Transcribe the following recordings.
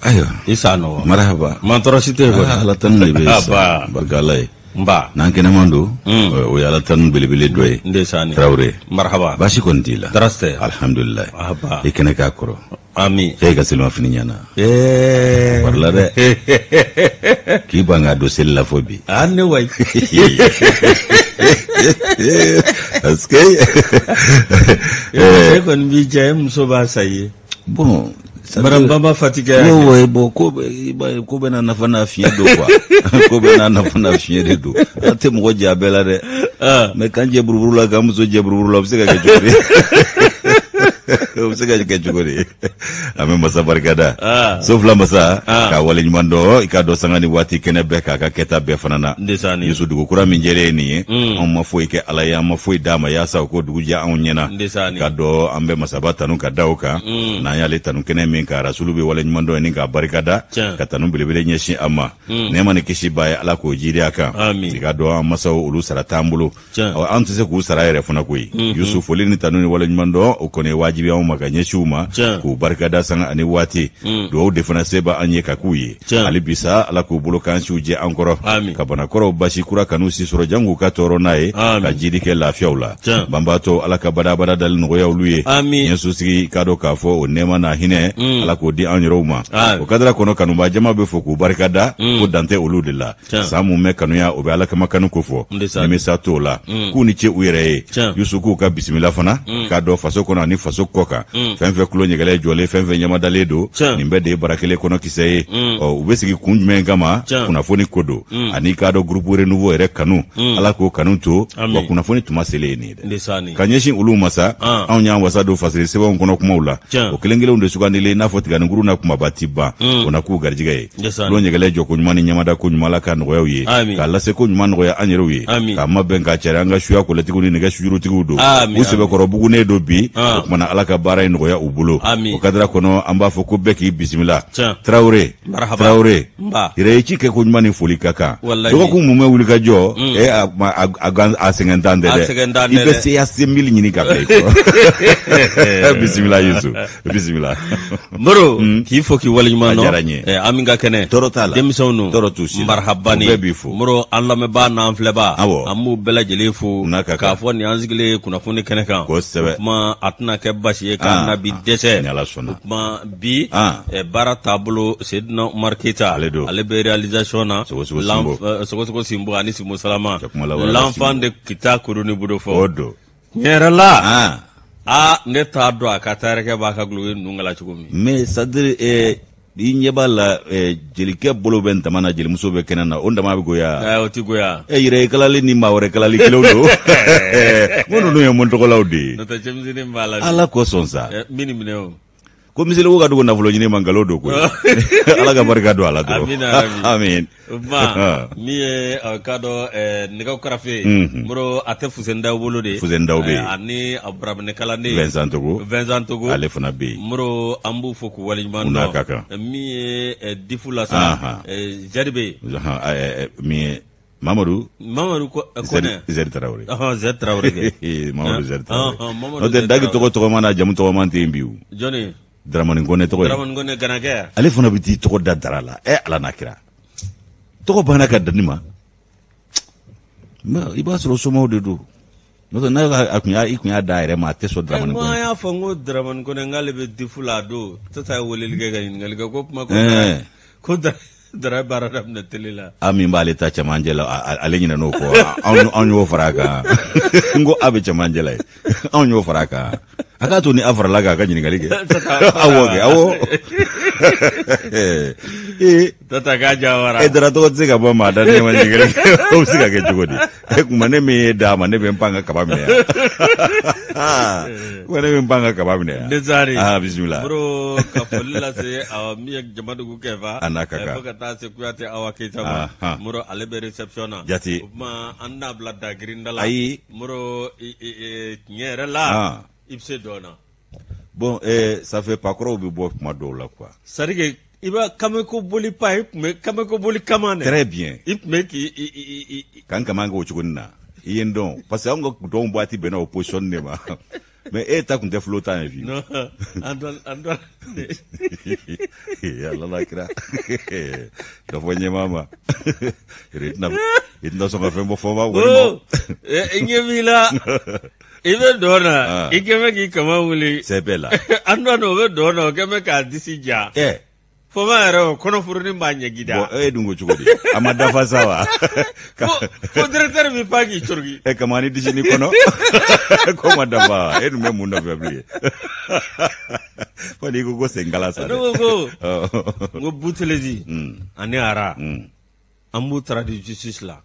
Ayiwa, i Sanɔgɔ. Marahaba. Man tɔɔrɔ si tɛ yen kɔni. Ala tanu de bɛ yen sa, barika Ala ye. Nba. N'an kɛnɛman don, o ye Ala tanu belebele dɔ ye. Ndeysaan. Tarawele. Marahaba. Baasi kɔni t'i la? Tɔɔrɔ si tɛ. Alhamdulilayi. Aba. I kɛnɛ k'a kɔrɔ. Ami. Cɛ, i ka selimafini ɲɛna. Ee. Warila dɛ. K'i ban k'a don seli la fo bi. Ah, ne wayi. Parce que E kɔni b'i diya, e muso b'a sa i ye. Bon, Madame Bamba Fatikɛ. Oui, oui, bon, ko i b'a ye, ko bɛ n'a nafa n'a fiɲɛ don quoi. Ko bɛ n'a nafa n'a fiɲɛ de don. An tɛ mɔgɔ jɛ a bɛɛ la dɛ. Mais k'an jɛ buruburu la, k'an muso jɛ buruburu la, o bɛ se ka kɛ cogo di? O bɛ se ka kɛ cogo di? An bɛ masa barikada. So fila masa, k'a waleɲuman dɔn, i k'a dɔn sanga ni waati kɛnɛ bɛɛ k'a ka kɛta bɛɛ fana na. Ndeysaan. Yusu, dugu kura min jɛlen ye nin ye, anw ma foyi kɛ Ala ye, an ma foyi d'a ma yaasa o ko dugu jɛ anw ɲɛna. Ndeysaan. K'a dɔn an bɛ masaba tanu ka da o kan. N'an y'ale tanu kɛnɛ min kan, rasulu bɛ waleɲuman dɔn ni k'a barikada, ka tanu belebele ɲɛsin a ma. Nɛɛma ni kisi b'a ye, Ala k'o jiri a kan. I k'a dɔn an masaw, olu sara t'an bolo. An tɛ se k'u sara yɛrɛ fana koyi. Yusu, foli ni tanu ni waleɲuman dɔn, o kɔni ye wajibi anw ma ka ɲɛsin u ma, k'u barikada sanga ani waati. Dugawu de fana se b'an ye ka k'u ye. Hali bisa, Ala k'u bolo k'an siw jɛ an kɔrɔ, ka banakɔrɔw basi kura kan'u si sɔrɔ jan k'u ka tɔɔrɔ n'a ye, ka jidi kɛ lafiyaw la. Banbaatɔ, Ala ka badabada dali nɔgɔya olu ye. Ɲɛsosigi, k'a dɔn k'a fɔ o nɛɛma n'a hinɛ, Ala k'o di an yɛrɛw ma. O kadara kɔnɔ, kanuba jama bɛ fo k'u barikada, ko dan tɛ olu de la. San mun bɛ kanuya, o bɛ Ala kama kanu ko fɔ, nimisa t'o la. K'u ni ce u yɛrɛ ye. Yusu, k'u ka bisimila fana, k'a dɔn faso kɔnɔ ani faso kɔ kan, fɛn fɛn tulo ɲɛgɛlɛ jɔlen, fɛn fɛn ɲamadalen don, nin bɛɛ de ye bara kelen kɔnɔ kisɛ ye. Ɔ, u bɛ sigi kun jumɛn kama? Kunnafoni ko don, ani k'a dɔn groupe Renouveau yɛrɛ kanu, Ala k'o kanu to wa. Kunnafoni tuma selen ye nin ye dɛ. Ka ɲɛsin olu ma sa, anw y'an wasa don fasiri sɛbɛnw kɔnɔ kumaw la, o kelen kelenw de sugandilen, i n'a fɔ tiganikuru na kumaba ti ban, o na k'u garijɛgɛ ye. Tulo ɲɛgɛlɛ jɔ ko ɲuman ni ɲamada ko ɲuman, la ka nɔgɔyaw ye, k'a lase ko ɲuman nɔgɔya an yɛrɛw ye, k'a mabɛn k'a cari an ka suya kɔlɛtigiw ni nɛgɛ sujurutigiw don. U sɛbɛkɔrɔ bugunen don bi, o kumana Ala ka baara in nɔgɔya u bolo. O kadara kɔnɔ, an b'a fɔ ko bɛɛ k'i bisimila. Tarawele, Tarawele, yɛrɛ ye ci kɛ ko ɲuman ni foli ka kan. Dɔgɔkun mun bɛ wuli ka jɔ, e a sɛgɛntan tɛ dɛ, i bɛ CAC 1000 ɲini ka bila i kɔrɔ. Bisimila Yusu, bisimila. Moro, k'i fo k'i waleɲuman dɔn. A diyara n ye. An ka kɛnɛ. Tɔɔrɔ t'a la. Denmisɛnw ninnu. Tɔɔrɔ t'u si la. Marahaba ni. U bɛɛ b'i fo. Moro, an lamɛnbaa n'an filɛbaa. Awɔ. An b'u bɛɛ lajɛlen fo. N'a ka kan. K'a fɔ nin an sigilen kunnafoni kɛnɛ kan. Kosɛbɛ. O kuma a tɛna kɛ basi ye k'an na bi dɛsɛ. Ni Ala sɔnna. O kuma bi. Baara taabolo, Seydina Umar Keyita. Ale don. Ale bɛ réalisation na. Sogosogo Sinbo. Sogosogo Sinbo ani Sinbo Salama. L'enfant de Kita Koroni Budo fɔ. O don. Tiɲɛ yɛrɛ la. Aa, ne t'a dɔn a ka taarikɛ b'a ka guloki ninnu kala cogo min. Mais c'est à dire, i ɲɛ b'a la, jelikɛ bolo bɛ ntama na, jelimuso bɛ kɛnɛ na, o ntama bɛ goya. O tɛ goya. E yɛrɛ ye kalali ni maa wɛrɛ kalali kelenw don. N ko ninnu ye mun tɔgɔlaw de ye? N'o tɛ, cɛmisɛnnin b'a la. Ala kosɔn sa. Min nin minɛ o. Ko miseli ko ka dogo nafolo ɲini ma, nkalon don koyi. Ala ka barika don a la dɔrɔn. Amina. Amin. O tuma min ye k'a dɔn nɛgɛw karafe, Moro, a tɛ Fuseni Daw bolo de. Fuseni Daw bɛ yen. Ani a burabinɛ kalanden. Vincent Togo. Vincent Togo. Ale fana bɛ yen. Moro, an b'u fo k'u waleɲuman dɔn. N'a ka kan. Min ye difu la sa, Jadi bɛ yen. Min ye Mamadu. Mamadu Kɔnɛ. Zɛri Tarawele. Zɛri Tarawele kɛ. Mamadu Zɛri Tarawele. N'o tɛ, Dagi tɔgɔ tɔgɔma n'a jamu tɔgɔma tɛ yen bi o. Jɔnni? Dramani Kɔnɛ tɔgɔ ye. Dramani Kɔnɛ Ganakɛ. Ale fana bɛ t'i tɔgɔ da dara la. Ɛ Ala n'a kira. Tɔgɔ banna ka dan nin ma. I b'a sɔrɔ somaw de don. N'o tɛ, n'a a kun y'a i kun y'a da a yɛrɛ ma, a tɛ sɔn Dramani Kɔnɛ. N y'a fɔ n ko Dramani Kɔnɛ k'ale bɛ difu la a don. Tata ye weleli kɛ ka ɲininkali kɛ ko kuma ko Dara baara daminɛ télé la. A min b'ale ta cɛmancɛ la, ale ɲinɛn'o kɔ. Anw y'o fara a kan. N ko a bɛ cɛmancɛ la yen. Anw y'o fara a kan. A k'a to ni a farala kan, a ka ɲininkali kɛ. Awɔ kɛ, awɔ. Ee. Tata k'a jawara. E Dara tɔgɔ tɛ se ka bɔ maa da ne ma ɲininkali kɛ. O bɛ se ka kɛ cogo di? E kuma ne min ye d'a ma, ne bɛ n pan ka kaba minɛ yan. Kuma ne bɛ n pan ka kaba minɛ yan. Desari. Ah, bisimila. Moro, ka foli lase min ye Jamadugu Kɛfa. A n'a ka kan. Fo ka taa se Kuyate Awa Keyita ma. Moro, ale bɛ réception na. Jate. O tuma an n'a bila dagirinda la. Ayi. Moro, tiɲɛ yɛrɛ la. I bɛ se dɔn na. Bon, ça fait pakɔrɔw bɛ bɔ kuma dɔw la quoi. C'est à dire que i b'a kameko boli pa, i tun bɛ kameko boli kama dɛ. Très bien. I tun bɛ k'i i K'an kaman kɛ o cogo nin na. I ye n dɔn parce que anw ka dɔn waati bɛnna o position de ma. Mais e ta kun tɛ fulo tan ye fiyewu. Non, Antoine, Antoine. Ala la kira. Dɔ fɔ ɲɛmaa ma. I tɛna sɔn ka fɛn bɔ fɔba wari ma. I ɲɛ b'i la. I bɛ dɔn na, i kɛn bɛ k'i kaman wuli. Sɛbɛ la. Antoine o bɛ dɔn na, o kɛn bɛ k'a disi ja. Fɔba yɛrɛ o kɔnɔfurunin b'a ɲɛji da. Bon e dun ko cogo di? A ma dafa sa wa? Fo directeur bɛ pan k'i coroki. E kaman ni disi ni kɔnɔ. Ko ma dafa e dun bɛ mun nɔfɛ bilen? Fo n'i ko ko senkala sa dɛ. Ne ko ko n ko Buthelezi ani Ara an b'u traduit justice la.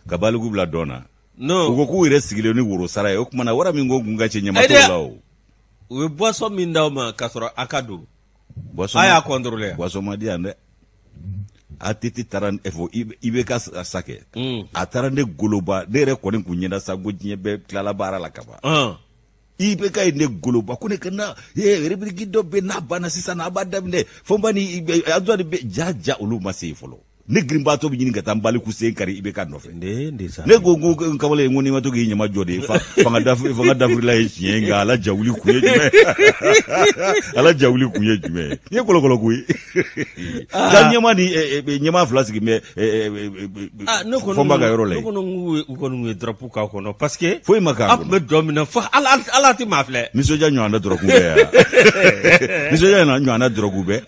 Ka baliku bila dɔn na. Non. U ko k'u yɛrɛ sigilen ni woro sara ye o tuma na wara min ko kun ka ci ɲɛma t'o la o. U ye boisson min d'aw ma k'a sɔrɔ a ka don. A y'a contrôler. Boisson ma di yan dɛ. ATT taara fo IBK sa kɛ. A taara ne goloba ne yɛrɛ kɔni kun ɲɛna sa ko diɲɛ bɛɛ tilala baara la ka ban. IBK ye ne goloba ko ne ka na rubrique dɔ bɛ n'a banna sisan n'a b'a daminɛ Fɔnba ni Antoine bɛ ja ja olu ma se yen fɔlɔ. Ne girinbaatɔ bɛ ɲini ka taa n baliku sen kari IBK nɔfɛ. Ne ko ko n kamalen ko n'i ma to k'i ɲɛma jɔ de fanga dafirila ye tiɲɛ ye nka ala jawuli kun ye jumɛn ala jawuli kun ye jumɛn ye nin ye kɔlɔkɔlɔ ko ye. Ja ɲɛma ni ɲɛma fila sigi bɛ Fɔnba ka yɔrɔ la yen. Ne kɔni u kɔni ye drapeau k'a kɔnɔ parce que foyi ma k'a kɔnɔ. An tun bɛ dɔn min na fo ala tɛ maa filɛ. Nisɔndiya ɲɔgɔnna dɔrɔgu bɛ yan. Nisɔndiya ɲɔgɔnna dɔrɔgu bɛ.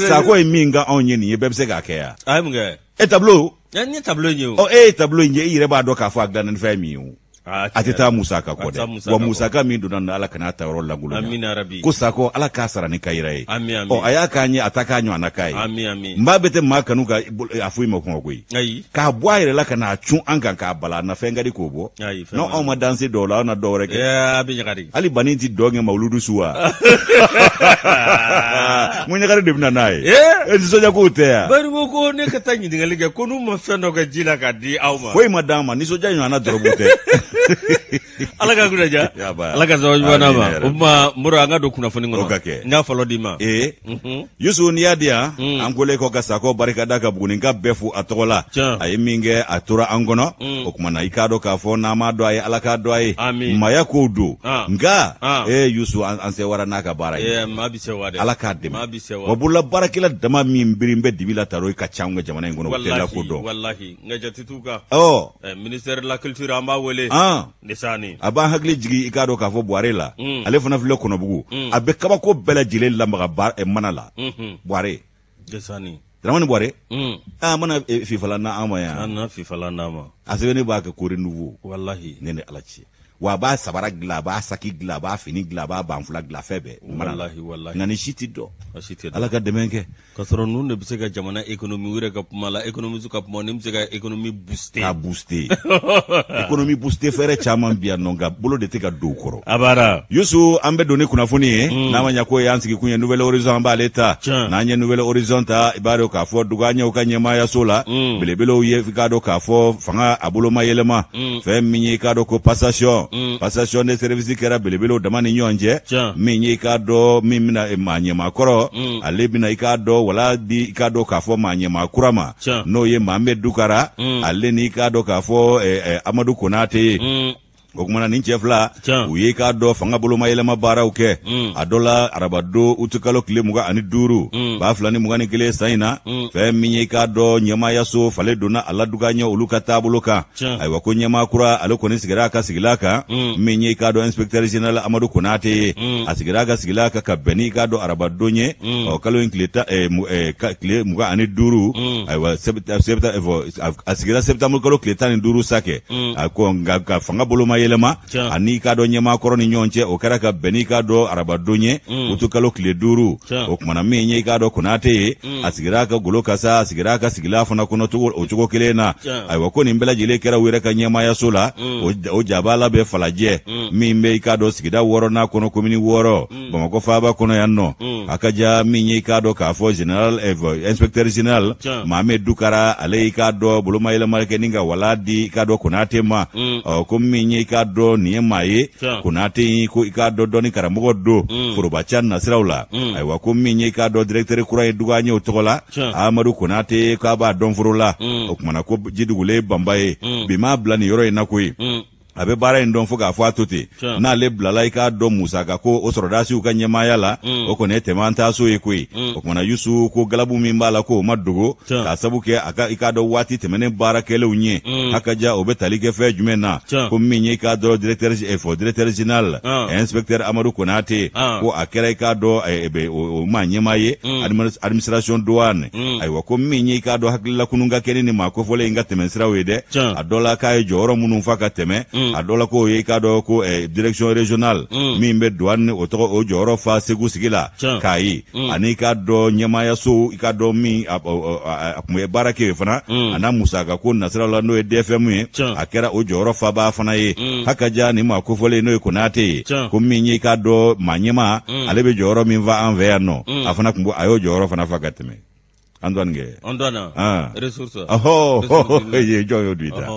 Sakɔ ye min ka anw ye nin ye bɛɛ bɛ se k'a kɛ yan. A ye mun kɛ? E tableau. N ye tableau in ye o. Ɔ e ye tableau in ye i yɛrɛ b'a dɔn k'a fɔ a dilanna ni fɛn min ye o. A tɛ taa musaka kɔ dɛ. Wa musaka min donna na Ala kana ta yɔrɔ lankolon. Amina rabi. Ko Sakɔ Ala k'a sara ni kayira ye. Ami ami. Ɔ a y'a k'an ye a ta k'a ɲɔgɔnna k'a ye. Ami ami. N b'a bɛ tɛ maa kanu ka a foyi ma kɔngɔ koyi. Ayi. K'a bɔ a yɛrɛ la ka n'a cun an kan k'a bala a na fɛn ka di k'o bɔ. Ayi. Non anw ma danse dɔw la aw na dɔw wɛrɛ kɛ. Ɛɛ a bɛ ɲagari. Hali banni ti dɔn kɛ mawuludu su wa. N ko ɲagari de bɛ na n'a ye. Ee. Nisɔndiya kow tɛ yan. Bari ko ko ne ka taa ɲininkali kɛ ko n'u ma fɛn dɔ kɛ ji la k'a di aw ma. Foyi ma d'an ma nisɔndiya ɲɔgɔnna dɔrɔgu tɛ. Ala ka kunna diya Ala ka sababu ɲuman d'an ma o tuma Moro an ka don kunnafoni kɔnɔ o ka kɛ n ka fɔlɔ d'i ma ee Yusu n'i y'a di yan an kolen kɔ ka Sakɔ barikada ka Buguninka bɛɛ fo a tɔgɔ la a ye min kɛ a tora an kɔnɔ o tuma na i k'a dɔn k'a fɔ n'an m'a dɔn a ye Ala k'a dɔn a ye maaya kow don nka ee Yusu an sewara n'a ka baara ye maa bɛ sewa dɛ Ala k'a dɛmɛ wa bolola baarakɛla dama min biri bɛ dibi la taro ka ca an ka jamana in kɔnɔ o tɛ lakodɔn walahi nka jate t'u kan ɔ ministère de la culture an b'a wele Ndesani a b'an hakili jigin i k'a dɔn k'a fɔ Buware la ale fana filɛ Kɔnɔbugu a bɛ kabako bɛɛ lajɛlen lamaga mana la Buware Ndesani Dramani Buware a mana fifalan na an ma yan an na fifalan d'an ma a sɛbɛnnen b'a kɛ ko renouveau walahi ne ni Ala cɛ wa a b'a sabara dilan a b'a saki dilan a b'a fini dilan a b'a banfula dilan fɛn bɛɛ walahi walahi nka ni si tɛ dɔn Ala ka dɛmɛ kɛ K'a sɔrɔ ninnu de bɛ se ka jamana économie u yɛrɛ ka kuma la économiste ka kuma ni bɛ se ka économie booster k'a booster économie booster fɛɛrɛ caman bi yan nɔ nka bolo de tɛ ka don u kɔrɔ a baara Yusu an bɛ don ni kunnafoni ye n'a ma ɲɛ k'o y'an sigi kun ye Nouvel Horizon an b'ale ta n'an ye Nouvel Horizon ta i b'a dɔn k'a fɔ Dugaɲɛw ka ɲɛmaayaso la belebelew ye i k'a dɔn k'a fɔ fanga a bolo ma yɛlɛma fɛn min ye i k'a dɔn ko passation passation de service kɛra belebelew dama ni ɲɔgɔn cɛ min ye i k'a dɔn min bɛna maa ɲɛmaa kɔrɔ ale bɛna i k'a dɔn wala di i k'a dɔn k'a fɔ maa ɲɛmaa kura ma n'o ye Mohamed Dukara ale ni i k'a dɔn k'a fɔ Amadu Konate ye o kumana nin cɛ fila u ye k'a dɔn fanga bolomayɛlɛma baaraw kɛ a dɔ la arabadon utukalo tile 25 2021 san in na fɛn min ye k'a dɔn ɲɛmaayaso falen donna a la Dugaɲɛ olu ka taabolo kan ayiwa ko ɲɛmaa kura ale kɔni sigira a ka sigilan kan min ye k'a dɔn inspecteur général Amadu Konate ye a sigira a ka sigilan kan ka bɛn ni k'a dɔn arabadon ye ɔ kalo in tile 25 ayiwa a sigira septembre kalo tile 15 sa kɛ a ko nka ka fanga boloma yɛlɛma ani k'a dɔn ɲɛmaa kɔrɔ ni ɲɔgɔn cɛ o kɛra ka bɛn ni k'a dɔn arabadon ye utukalo tile 5 o kumana min ye k'a dɔn Konate ye a sigira a ka golo kasa a sigira a ka sigilan fana kɔnɔ o cogo kelen na ayiwa ko nin bɛɛ lajɛlen kɛra u yɛrɛ ka ɲɛmaayaso la o jabala bɛ Falajɛ min bɛ i k'a dɔn sigida 6nan kɔnɔ komini 6 Bamakɔ faaba kɔnɔ yan nɔ a ka ja min ye i k'a dɔn k'a fɔ général inspecteur général Mohamed Dukara ale y'i k'a dɔn bolomayɛlɛma kɛ ni ka wala di i k'a dɔn Konate ma ɔ ko min ye i k'a dɔn nin ye maa ye Konate in ko i k'a dɔn dɔnni karamɔgɔ don forobaca nasiraw la ayiwa ko min ye i k'a dɔn directeur kura ye Dugaɲɛw tɔgɔ la Amadu Konate k'a b'a dɔn foro la o kumana ko jidugulen banba ye bi m'a bila nin yɔrɔ in na koyi. A bɛ baara in dɔn fo k'a fɔ a to ten. N'ale bilala, i k'a dɔn, musaka ko o sɔrɔdasiw ka ɲɛmaaya la, o kɔni ye tɛmɛ an taaso ye koyi. O kumana, Yusu, ko galabu min b'a la, k'o ma dogo, k'a sabu kɛ a ka, i k'a dɔn, waati tɛmɛnen baara kɛlenw ye. Hakaja, o bɛ tali kɛ fɛn jumɛn na? Ko min ye, i k'a dɔn, directeur fɔ directeur général inspecteur Amadu Konate, ko a kɛra, i k'a dɔn, o maa ɲɛmaa ye administration douane. Ayiwa, ko min ye, i k'a dɔn, hakilila kunun ka kɛ ni maa kofɔlen in ka tɛmɛsiraw ye dɛ. A dɔ la, k'a ye jɔyɔrɔ minnu fa ka tɛmɛ, a dɔ la, k'o ye, i k'a dɔn, ko direction régionale min bɛ douane, o tɔgɔ, o jɔyɔrɔ fa Segu sigi la k'a ye, ani i k'a dɔn, ɲɛmaayaso, i k'a dɔn, min a tun bɛ baara kɛ yen fana, a n'a musaka ko nasiraw la, n'o ye DFM ye, a kɛra o jɔyɔrɔ fabaa fana ye. Hakaja, nin maa kofɔlen, n'o ye Konate ye, ko min ye, i k'a dɔn, maa ɲɛmaa, ale bɛ jɔyɔrɔ min fa an fɛ yan nɔ, a fana tun a y'o jɔyɔrɔ fana fa ka tɛmɛ. Antoine kɛ. Antoine. Ressources. Ɔhɔ, ye jɔn y'o dun i ta.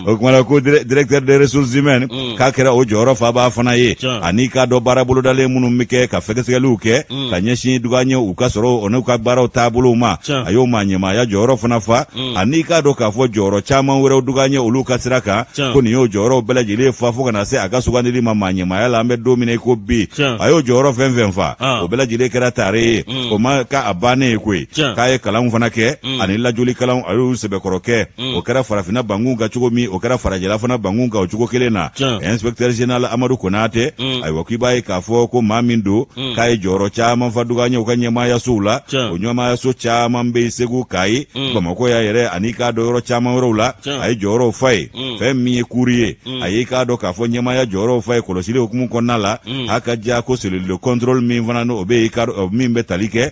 O kumana, ko directeur des ressources humaines, k'a kɛra o jɔyɔrɔ fabaa fana ye, ani k'a dɔn, baara bolodalen minnu bɛ kɛ ka fɛgɛsɛgɛliw kɛ ka ɲɛsin dugaɲɛ u ka sɔrɔ o n'u ka baaraw taabolow ma, a y'o maa ɲɛmaaya jɔyɔrɔ fana fa, ani k'a dɔn k'a fɔ jɔyɔrɔ caman wɛrɛw dugaɲɛ olu ka sira kan, ko nin y'o jɔyɔrɔw bɛɛ lajɛlen fa fo ka na se a ka sugandili ma maa ɲɛmaaya la. An bɛ don min na i ko bi, a y'o jɔyɔrɔ fɛn fɛn fa, o bɛɛ lajɛlen kɛra tare ye. O ma k'a bannen ye koyi. K'a ye kalanw fana kɛ ani lajoli kalanw, a y'u sɛbɛkɔrɔ kɛ. O kɛra farafinna bankun kan cogo min, o kɛra farajɛla fana bankun kan o cogo kelen na. Inspecteur général Amadu Konate, ayiwa, k'i b'a ye k'a fɔ ko maa min don, k'a ye jɔyɔrɔ caman fa dugaɲɛ u ka ɲɛmaayasow la. O ɲɛmaayaso caman bɛ yen Segu, Kayi, Bamakɔ yan yɛrɛ, ani k'a dɔn yɔrɔ caman wɛrɛw la, a ye jɔyɔrɔw fa ye. Fɛn min ye cour ye, a ye, k'a dɔn k'a fɔ, ɲɛmaaya jɔyɔrɔw fa ye kɔlɔsili hukumu kɔnɔna la. Hakaja, ko cellule de contrôle min fana, n'o bɛ yen, min bɛ tali kɛ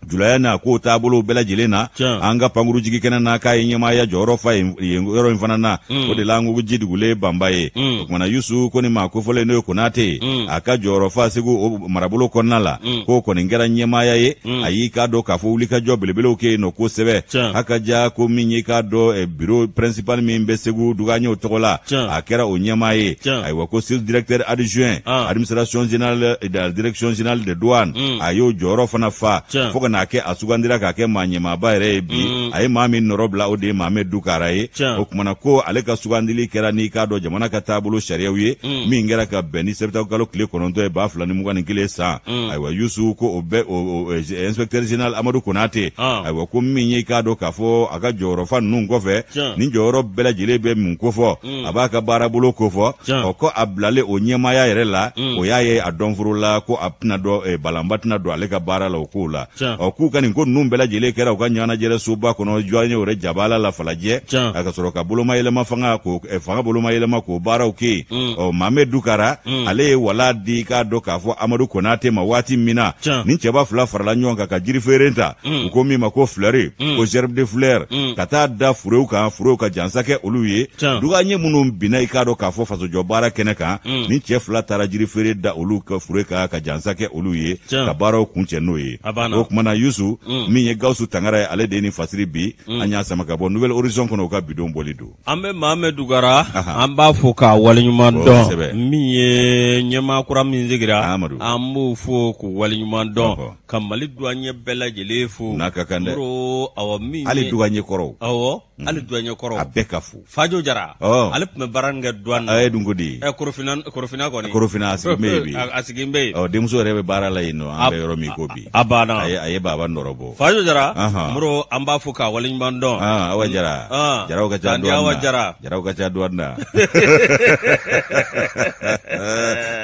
julaya n'a kow taabolo bɛɛ lajɛlen na an ka pankuru jigi kɛnɛ na, k'a ye ɲɛmaaya jɔyɔrɔ fa yen yɔrɔ in fana na. O de la an ko ji dugulen banba ye. O kumana, Yusu, ko ni maa kofɔlen, n'o ye Konate ye, a ka jɔyɔrɔ fa Segu o marabolo kɔnɔna la, k'o kɔni kɛra ɲɛmaaya ye. A y'i k'a dɔn k'a fɔ wulikajɔ belebelew kɛ yen nɔ kosɛbɛ. Hakaja, ko min y'i k'a dɔn bureau principal min bɛ Segu dugaɲɛw tɔgɔ la, a kɛra o ɲɛmaa ye. Ayiwa, ko sous directeur adjoint administration générale de la direction générale de douane, a y'o jɔyɔrɔ fana fa fo ka n'a kɛ a sugandira k'a kɛ maa ɲɛmaaba yɛrɛ ye bi. A ye maa min nɔrɔ bila, o de ye Mohamed Dukara ye. O kumana, ko ale ka sugandili kɛra n'i k'a dɔn jamana ka taabolo sariyaw ye, min kɛra ka bɛn ni septembre kalo tile 9 ye 2021 san. Ayiwa, Yusu, ko o bɛ o inspecteur général Amadu Konate, ayiwa, ko min ye, k'a dɔn k'a fɔ a ka jɔyɔrɔfa ninnu kɔfɛ, nin jɔyɔrɔ bɛɛ lajɛlen bɛ mun kofɔ? A b'a ka baarabolo kofɔ. Ɔ, ko a bilalen o ɲɛmaaya yɛrɛ la, o y'a ye a dɔnforo la ko a tɛna dɔn balanba tɛna don ale ka baara la o kow la. Ɔ, k'u ka nin ko ninnu bɛɛ lajɛlen kɛra u ka ɲɛnajɛrɛ soba kɔnɔ jɔn yɛrɛ jabala la Falajɛ, a ka sɔrɔ ka bolomayɛlɛma fanga ko fanga bolomayɛlɛma k'o baaraw kɛ yen. Ɔ, Mohamed Dukara, ale ye wala di, k'a dɔn k'a fɔ Amadu Konate ma waati min na, nin cɛba fila farala ɲɔgɔn kan ka jirifeere ta, u ko min ma ko fleur, ko gerbe de fleur, ka taa da furew kan, furew ka jansa kɛ olu ye. Dugaɲɛ minnu binna, i k'a dɔn k'a fɔ fasojɔ baara kɛnɛ kan, nin cɛ fila taara jirifeere da olu ka fure kan ka jansa kɛ olu ye, ka baaraw kuncɛ n'o ye. O kumana na, Yusu, min ye Gawusu Tangara ye, ale de ye nin fasiri bi an y'a sama ka bɔ Nouvel Horizon kɔnɔ, u ka bidon bɔli don. An bɛ Mohamed Dukara, an b'a fo k'a waleɲuman dɔn. Min ye ɲɛmaa kura min sigira, an b'o fo k'u waleɲuman dɔn, ka Mali douanier bɛɛ lajɛlen fo. N'a ka kan dɛ. Awɔ, min hali douanier kɔrɔw. Awɔ, hali douanier kɔrɔw. A bɛɛ ka fo. Fajo Jara, ale tun bɛ baara min kɛ douane na. A ye dun ko di? Ɛ, Korofina, Korofina kɔni. Korofina, a sigilen bɛ yen bi. A sigilen bɛ yen. Ɔ, denmuso yɛrɛ bɛ baara la yen nɔ, an bɛ yɔrɔ min ko bi. A banna. A ye baba nɔrɔ bɔ. Fajo Jara, Moro, an b'a fo k'a waleɲuman dɔn. Awa Jara. Jaraw ka ca douane na. Awa Jara. Jaraw ka ca douane na.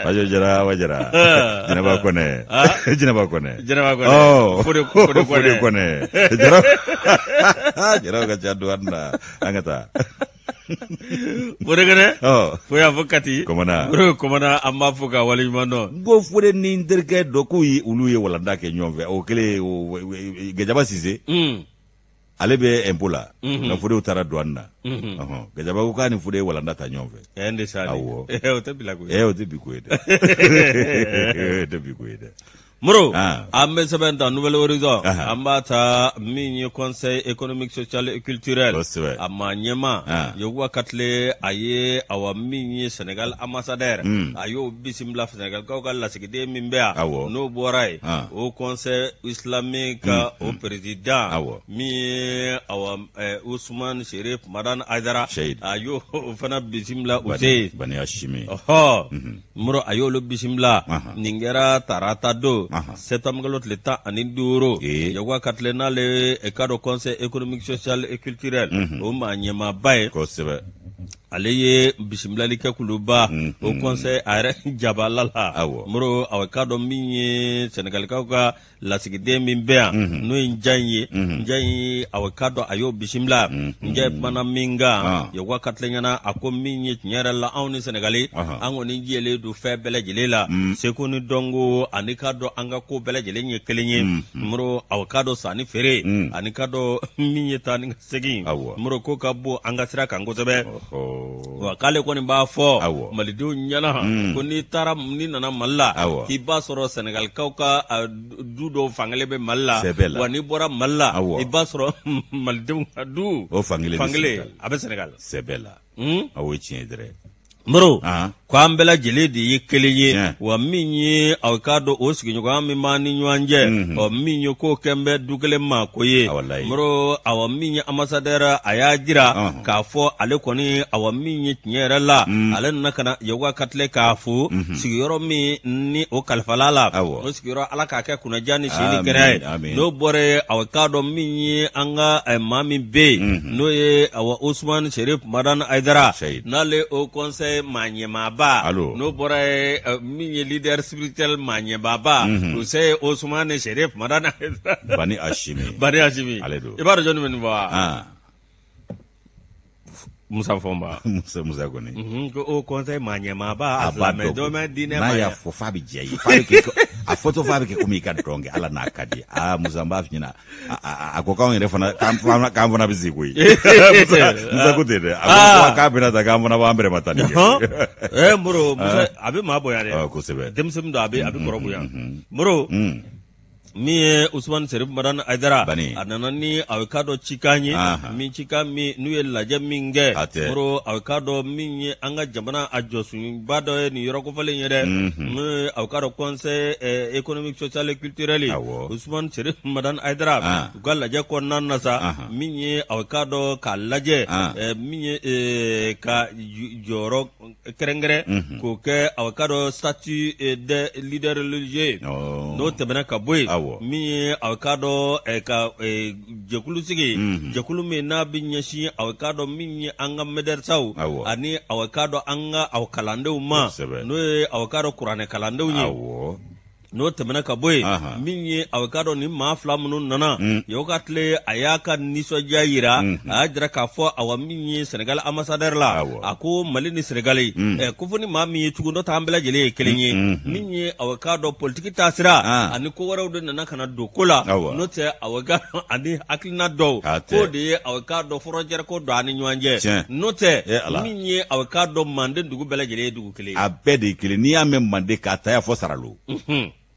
Fajo Jara, Awa Jara. Jɛnɛba Kɔnɛ. Jɛnɛba Kɔnɛ. Jɛnɛba Kɔnɛ. Ɔ. Fode Fode Kɔnɛ. Jaraw Jaraw ka ca douane na. An ka taa. Fode Kɔnɛ. Fo y'a fɔ Kati. Kɔmana. Kɔmana, an b'a fo k'a waleɲuman dɔn. N ko Fode ni n terikɛ dɔ, k'u ye olu ye walanda kɛ ɲɔgɔn fɛ. O kɛlen, Gajaba Sise. Ale bɛ impôt la. Nka Fodew taara douane na. Gajaba ko k'a ni Fode ye walanda ta ɲɔgɔn fɛ. Ɛ, n de sa. Awɔ. O tɛ bila ko ye. O tɛ bi ko ye dɛ. O tɛ bi ko ye dɛ. Moro, an bɛ sɛbɛn ta Nouvel Horizon, an b'a ta min ye Conseil économique, social et culturel, a maa ɲɛmaa Yakuba Katile, a ye awa min ye Sénégal ambassadeur, a y'o bisimila, Sénégalkaw ka lasigiden min bɛ yan. N'o bɔra yen, o Conseil islamique ka o président min ye awa Ousmane Chérif Madani Haidara, a y'o fana bisimila u se ɔhɔ. Moro, a y'olu bisimila. Nin kɛra tarata don, septembre kalo tile 15. Yakuba Katile, n'ale ka dɔn Conseil économique, social et culturel o maa ɲɛmaaba ye, ale ye bisimilali kɛ Kuluba o conseil a yɛrɛ jabala la. Moro, a k'a dɔn min ye Sɛnɛgalikaw ka lasigiden min bɛ yan, n'o ye Njayi ye, Njayi, a k'a dɔn a y'o bisimila. Njayi kumana min kan Yakuba Katile ɲɛna, a ko min ye tiɲɛ yɛrɛ la, anw ni Sɛnɛgali, an kɔni jɛlen don fɛn bɛɛ lajɛlen la, seko ni dɔnko, ani k'a dɔn an ka ko bɛɛ lajɛlen ye kelen ye. Moro, a k'a dɔn sanni feere ani k'a dɔn min ye taa ni ka segin, Moro, ko ka bon an ka sira kan kosɛbɛ. Wa k'ale kɔni b'a fɔ malidenw ɲɛna ko n'i taara, n'i nana Mali la, k'i b'a sɔrɔ Sɛnɛgalikaw ka du dɔw fankelen bɛ Mali la, wa n'i bɔra Mali la, i b'a sɔrɔ malidenw ka du o fankelen a bɛ Sɛnɛgal. Sɛbɛ la, o ye tiɲɛ dɛrɛ. Moro, ko an bɛɛ lajɛlen de ye kelen ye. Wa min ye aw k'a dɔn o sigiɲɔgɔnya min b'an ni ɲɔgɔn cɛ, ɔ min ye ko kɛn bɛ du kelen ma ko ye. Moro, awa min ye ambassadeur, a y'a jira k'a fɔ ale kɔni, awa min ye tiɲɛ yɛrɛ la, ale nana ka na Yakuba Katile k'a fo sigiyɔrɔ min ni o kalifala la, o sigiyɔrɔ, Ala k'a kɛ kunnaja ni si ni kɛnɛya ye. N'o bɔra yen, awa k'a dɔn min ye an ka maa min bɛ yen, n'o ye awa Ousmane Chérif Madani Haidara, n'ale o conseil maa ɲɛmaaba, n'o bɔra yen, min ye leader spirituel maa ɲɛmaaba, o se Ousmane Chérif Madani Haidara. Bani Hashimi. Bani Hashimi. Ale don. I b'a dɔn jɔnni bɛ nin fɔ wa? Musa Fɔnba. Musa kɔni. Ko o conseil maa ɲɛmaaba, a silamɛ dɔmɛ diinɛ. N'a y'a fɔ f'a bɛ diya i ye, f'a bɛ kɛ a fɔtɔ f'a bɛ kɛ komi i ka dɔn kɛ. Ala n'a ka di. Aa Musa, n b'a f'i ɲɛna, a ko k'anw yɛrɛ fana, k'an fana bɛ se koyi. Musa ko ten dɛ, a ko k'a bɛna ta, k'an fana b'an bɛrɛma ta nin kɛ. Moro, Musa a bɛ maa bonya dɛ. Kosɛbɛ. Denmisɛnnin don, a bɛ kɔrɔ bonya. Moro, min ye Ousmane Chérif Madani Haidara, a nana ni a k'a dɔn cikan ye, min cikan min n'u ye lajɛ min kɛ. Moro, a k'a dɔn min ye an ka jamana a jɔsunba dɔ ye nin yɔrɔ kofɔlen ye dɛ, n'o ye a k'a dɔn Conseil économique, social et culturel, Ousmane Chérif Madani Haidara, u ka lajɛ kɔnɔna na sa, min ye a k'a dɔn k'a lajɛ min ye ka jɔyɔrɔ kɛrɛnkɛrɛn k'o kɛ a k'a dɔn statut de leader religieux. N'o tɛmɛna ka bɔ yen, min ye a k'a dɔn ka jɛkulu sigi, jɛkulu min n'a bɛ ɲɛsin a k'a dɔn min ye an ka mɛdɛrisaw ani a k'a dɔn an ka aw kalandenw ma, n'o ye a k'a dɔn kuranɛ kalandenw ye. N'o tɛmɛna ka bɔ yen, min ye a k'a dɔn ni maa fila minnu nana, Yakuba Tile a y'a ka nisɔndiya yira, a y'a jira k'a fɔ awa min ye Sénégal ambassadeur la, a ko Mali ni Sénégal, ko fo ni maa min ye tugun dɔ ta, an bɛɛ lajɛlen ye kelen ye. Min ye a k'a dɔn politiki taasira ani ko wɛrɛw de nana ka na don ko la, n'o tɛ a k'a dɔn ani hakilina dɔw k'o de ye a k'a dɔn frontière ko don an ni ɲɔgɔn cɛ, n'o tɛ min ye a k'a dɔn Manden dugu bɛɛ lajɛlen ye dugu kelen ye. A bɛɛ de ye kelen. N'i y'a mɛn Manden k'a ta fɔ Saralo,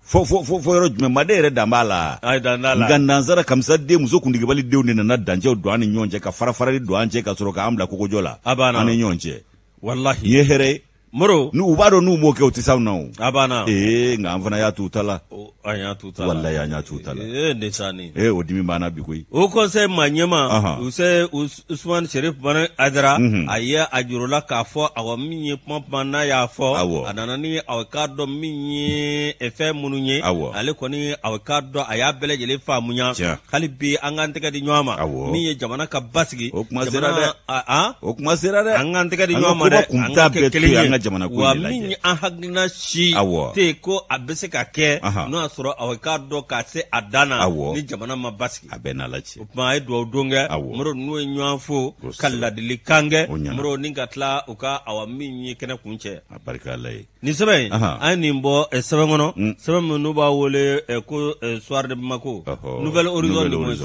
fo fo fo fo yɔrɔ jumɛn, Manden yɛrɛ dan b'a la. Nka nansara kamisa den muso kuntigibali denw de nana dancɛw don an ni ɲɔgɔn cɛ, ka fara farali don an cɛ, ka sɔrɔ k'an bila kogojɔ la an ni ɲɔgɔn cɛ. Walahi. Nin ye hɛrɛ ye. Moro, n'u b'a dɔn n'u m'o kɛ, u tɛ s'anw na o. A banna. Ee, nka an fana y'a t'u ta la. An y'a t'u ta la. Walayi, an y'a t'u ta la. Ee, ndesani. Ee, o dimi b'an na bi koyi. O conseil maa ɲɛma, u se Ousmane Chérif Madani Haidara, a ye a juru la k'a fɔ awa min ye kuma n'a y'a fɔ, a nana ni a k'a dɔn min ye fɛn minnu ye, ale kɔni a k'a dɔn a y'a bɛɛ lajɛlen faamuya. Hali bi an k'an tɛgɛ di ɲɔgɔn ma, min ye jamana ka basigi. O kuma sera dɛ. O kuma sera dɛ. An k'an tɛgɛ di ɲɔgɔn ma dɛ, an ka kɛ kelen ye an ka jamana ko wa min ye an hakilina si tɛ yen ko a bɛ se ka kɛ n'o y'a sɔrɔ a k'a dɔn k'a se a dan na ni jamana ma basigi. A bɛɛ n'Ala cɛ. O tuma a ye dugawu don kɛ. Moro, n'u ye ɲɔgɔn fo ka ladilikan kɛ, Moro, ni ka tila u ka awa min ye kɛnɛ kun cɛ. A barika Ala ye. Nin sɛbɛn in, an ye nin bɔ sɛbɛn kɔnɔ, sɛbɛn min n'u b'a wele ko Soir de Bamako, Nouvel Horizon de moins.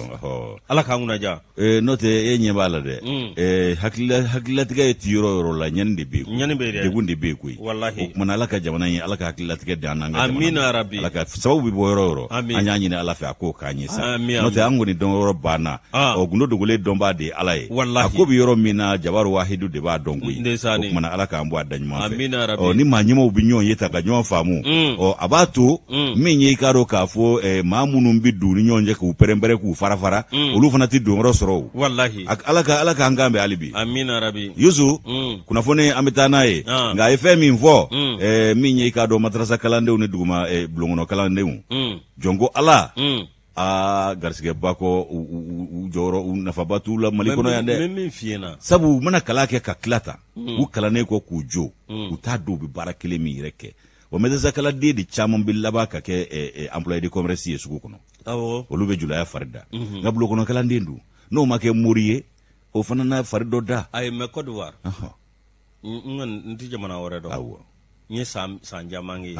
Ala k'an kunna diya. N'o tɛ, e ɲɛ b'a la dɛ, hakililatigɛ ye ti yɔrɔ yɔrɔ la, ɲani de bɛ yen. Ɲani bɛ yen dɛ. Degun. degun de bɛ yen koyi. Walahi. O tuma na, Ala ka jamana in, Ala ka hakililatigɛ di an n'an ka jamana Amina ma. rabi. Ala ka sababu bɛ bɔ yɔrɔ o yɔrɔ, Amin. an y'a ɲini Ala fɛ a k'o k'an ye sa. Amin, N'o tɛ, amin. an kɔni dɔn yɔrɔ banna. Ah. Ɔ, gundo dogolen dɔnbaa de ye Ala ye. Walahi. A ko bɛ yɔrɔ min na, Jabaru Wahidu de b'a dɔn koyi. Ndeysaan. O tuma na, Ala k'an bɔ a da ɲuman fɛ. Amina rabi. Ɔ, ni maa ɲɛmaaw bɛ ɲɔgɔn ye ta ka ɲɔgɔn faamu, ɔ, a b'a to min ye, i k'a dɔn k'a fɔ maa minnu bɛ don u ni ɲɔgɔn cɛ k'u pɛrɛn-pɛrɛn k'u fara fara, olu fana tɛ don yɔrɔ sɔrɔ o. Walahi. Ala k'an kan bɛn hali bi. Amina rabi. Yusu, kunnafoni an bɛ taa n'a ye. Ah. Nka a ye fɛn min fɔ, min ye, i k'a dɔn, madarasa kalandenw ni duguma bulonkɔnɔ kalandenw, jɔn ko Ala, aa, garisigɛba kɔ, u jɔyɔrɔ, u nafaba t'u la Mali kɔnɔ yan N dɛ. bɛ min f'i ɲɛna. Sabu u mana kalan kɛ ka tila tan, u kalannen kɔ k'u jo, u t'a dɔn u bɛ baara kelen min yɛrɛ kɛ. Wa madarasa kalanden de caman bɛ laban ka kɛ employé de commerce ye sugu kɔnɔ. Olu bɛ julaya fari da. Nka bulonkɔnɔ kalanden dun, n'o ma kɛ mori ye, o fana n'a fari dɔ da. Ayi, mais Côte d'Ivoire, n kɔni n tɛ jamana wɛrɛ dɔn. N ye san san caman kɛ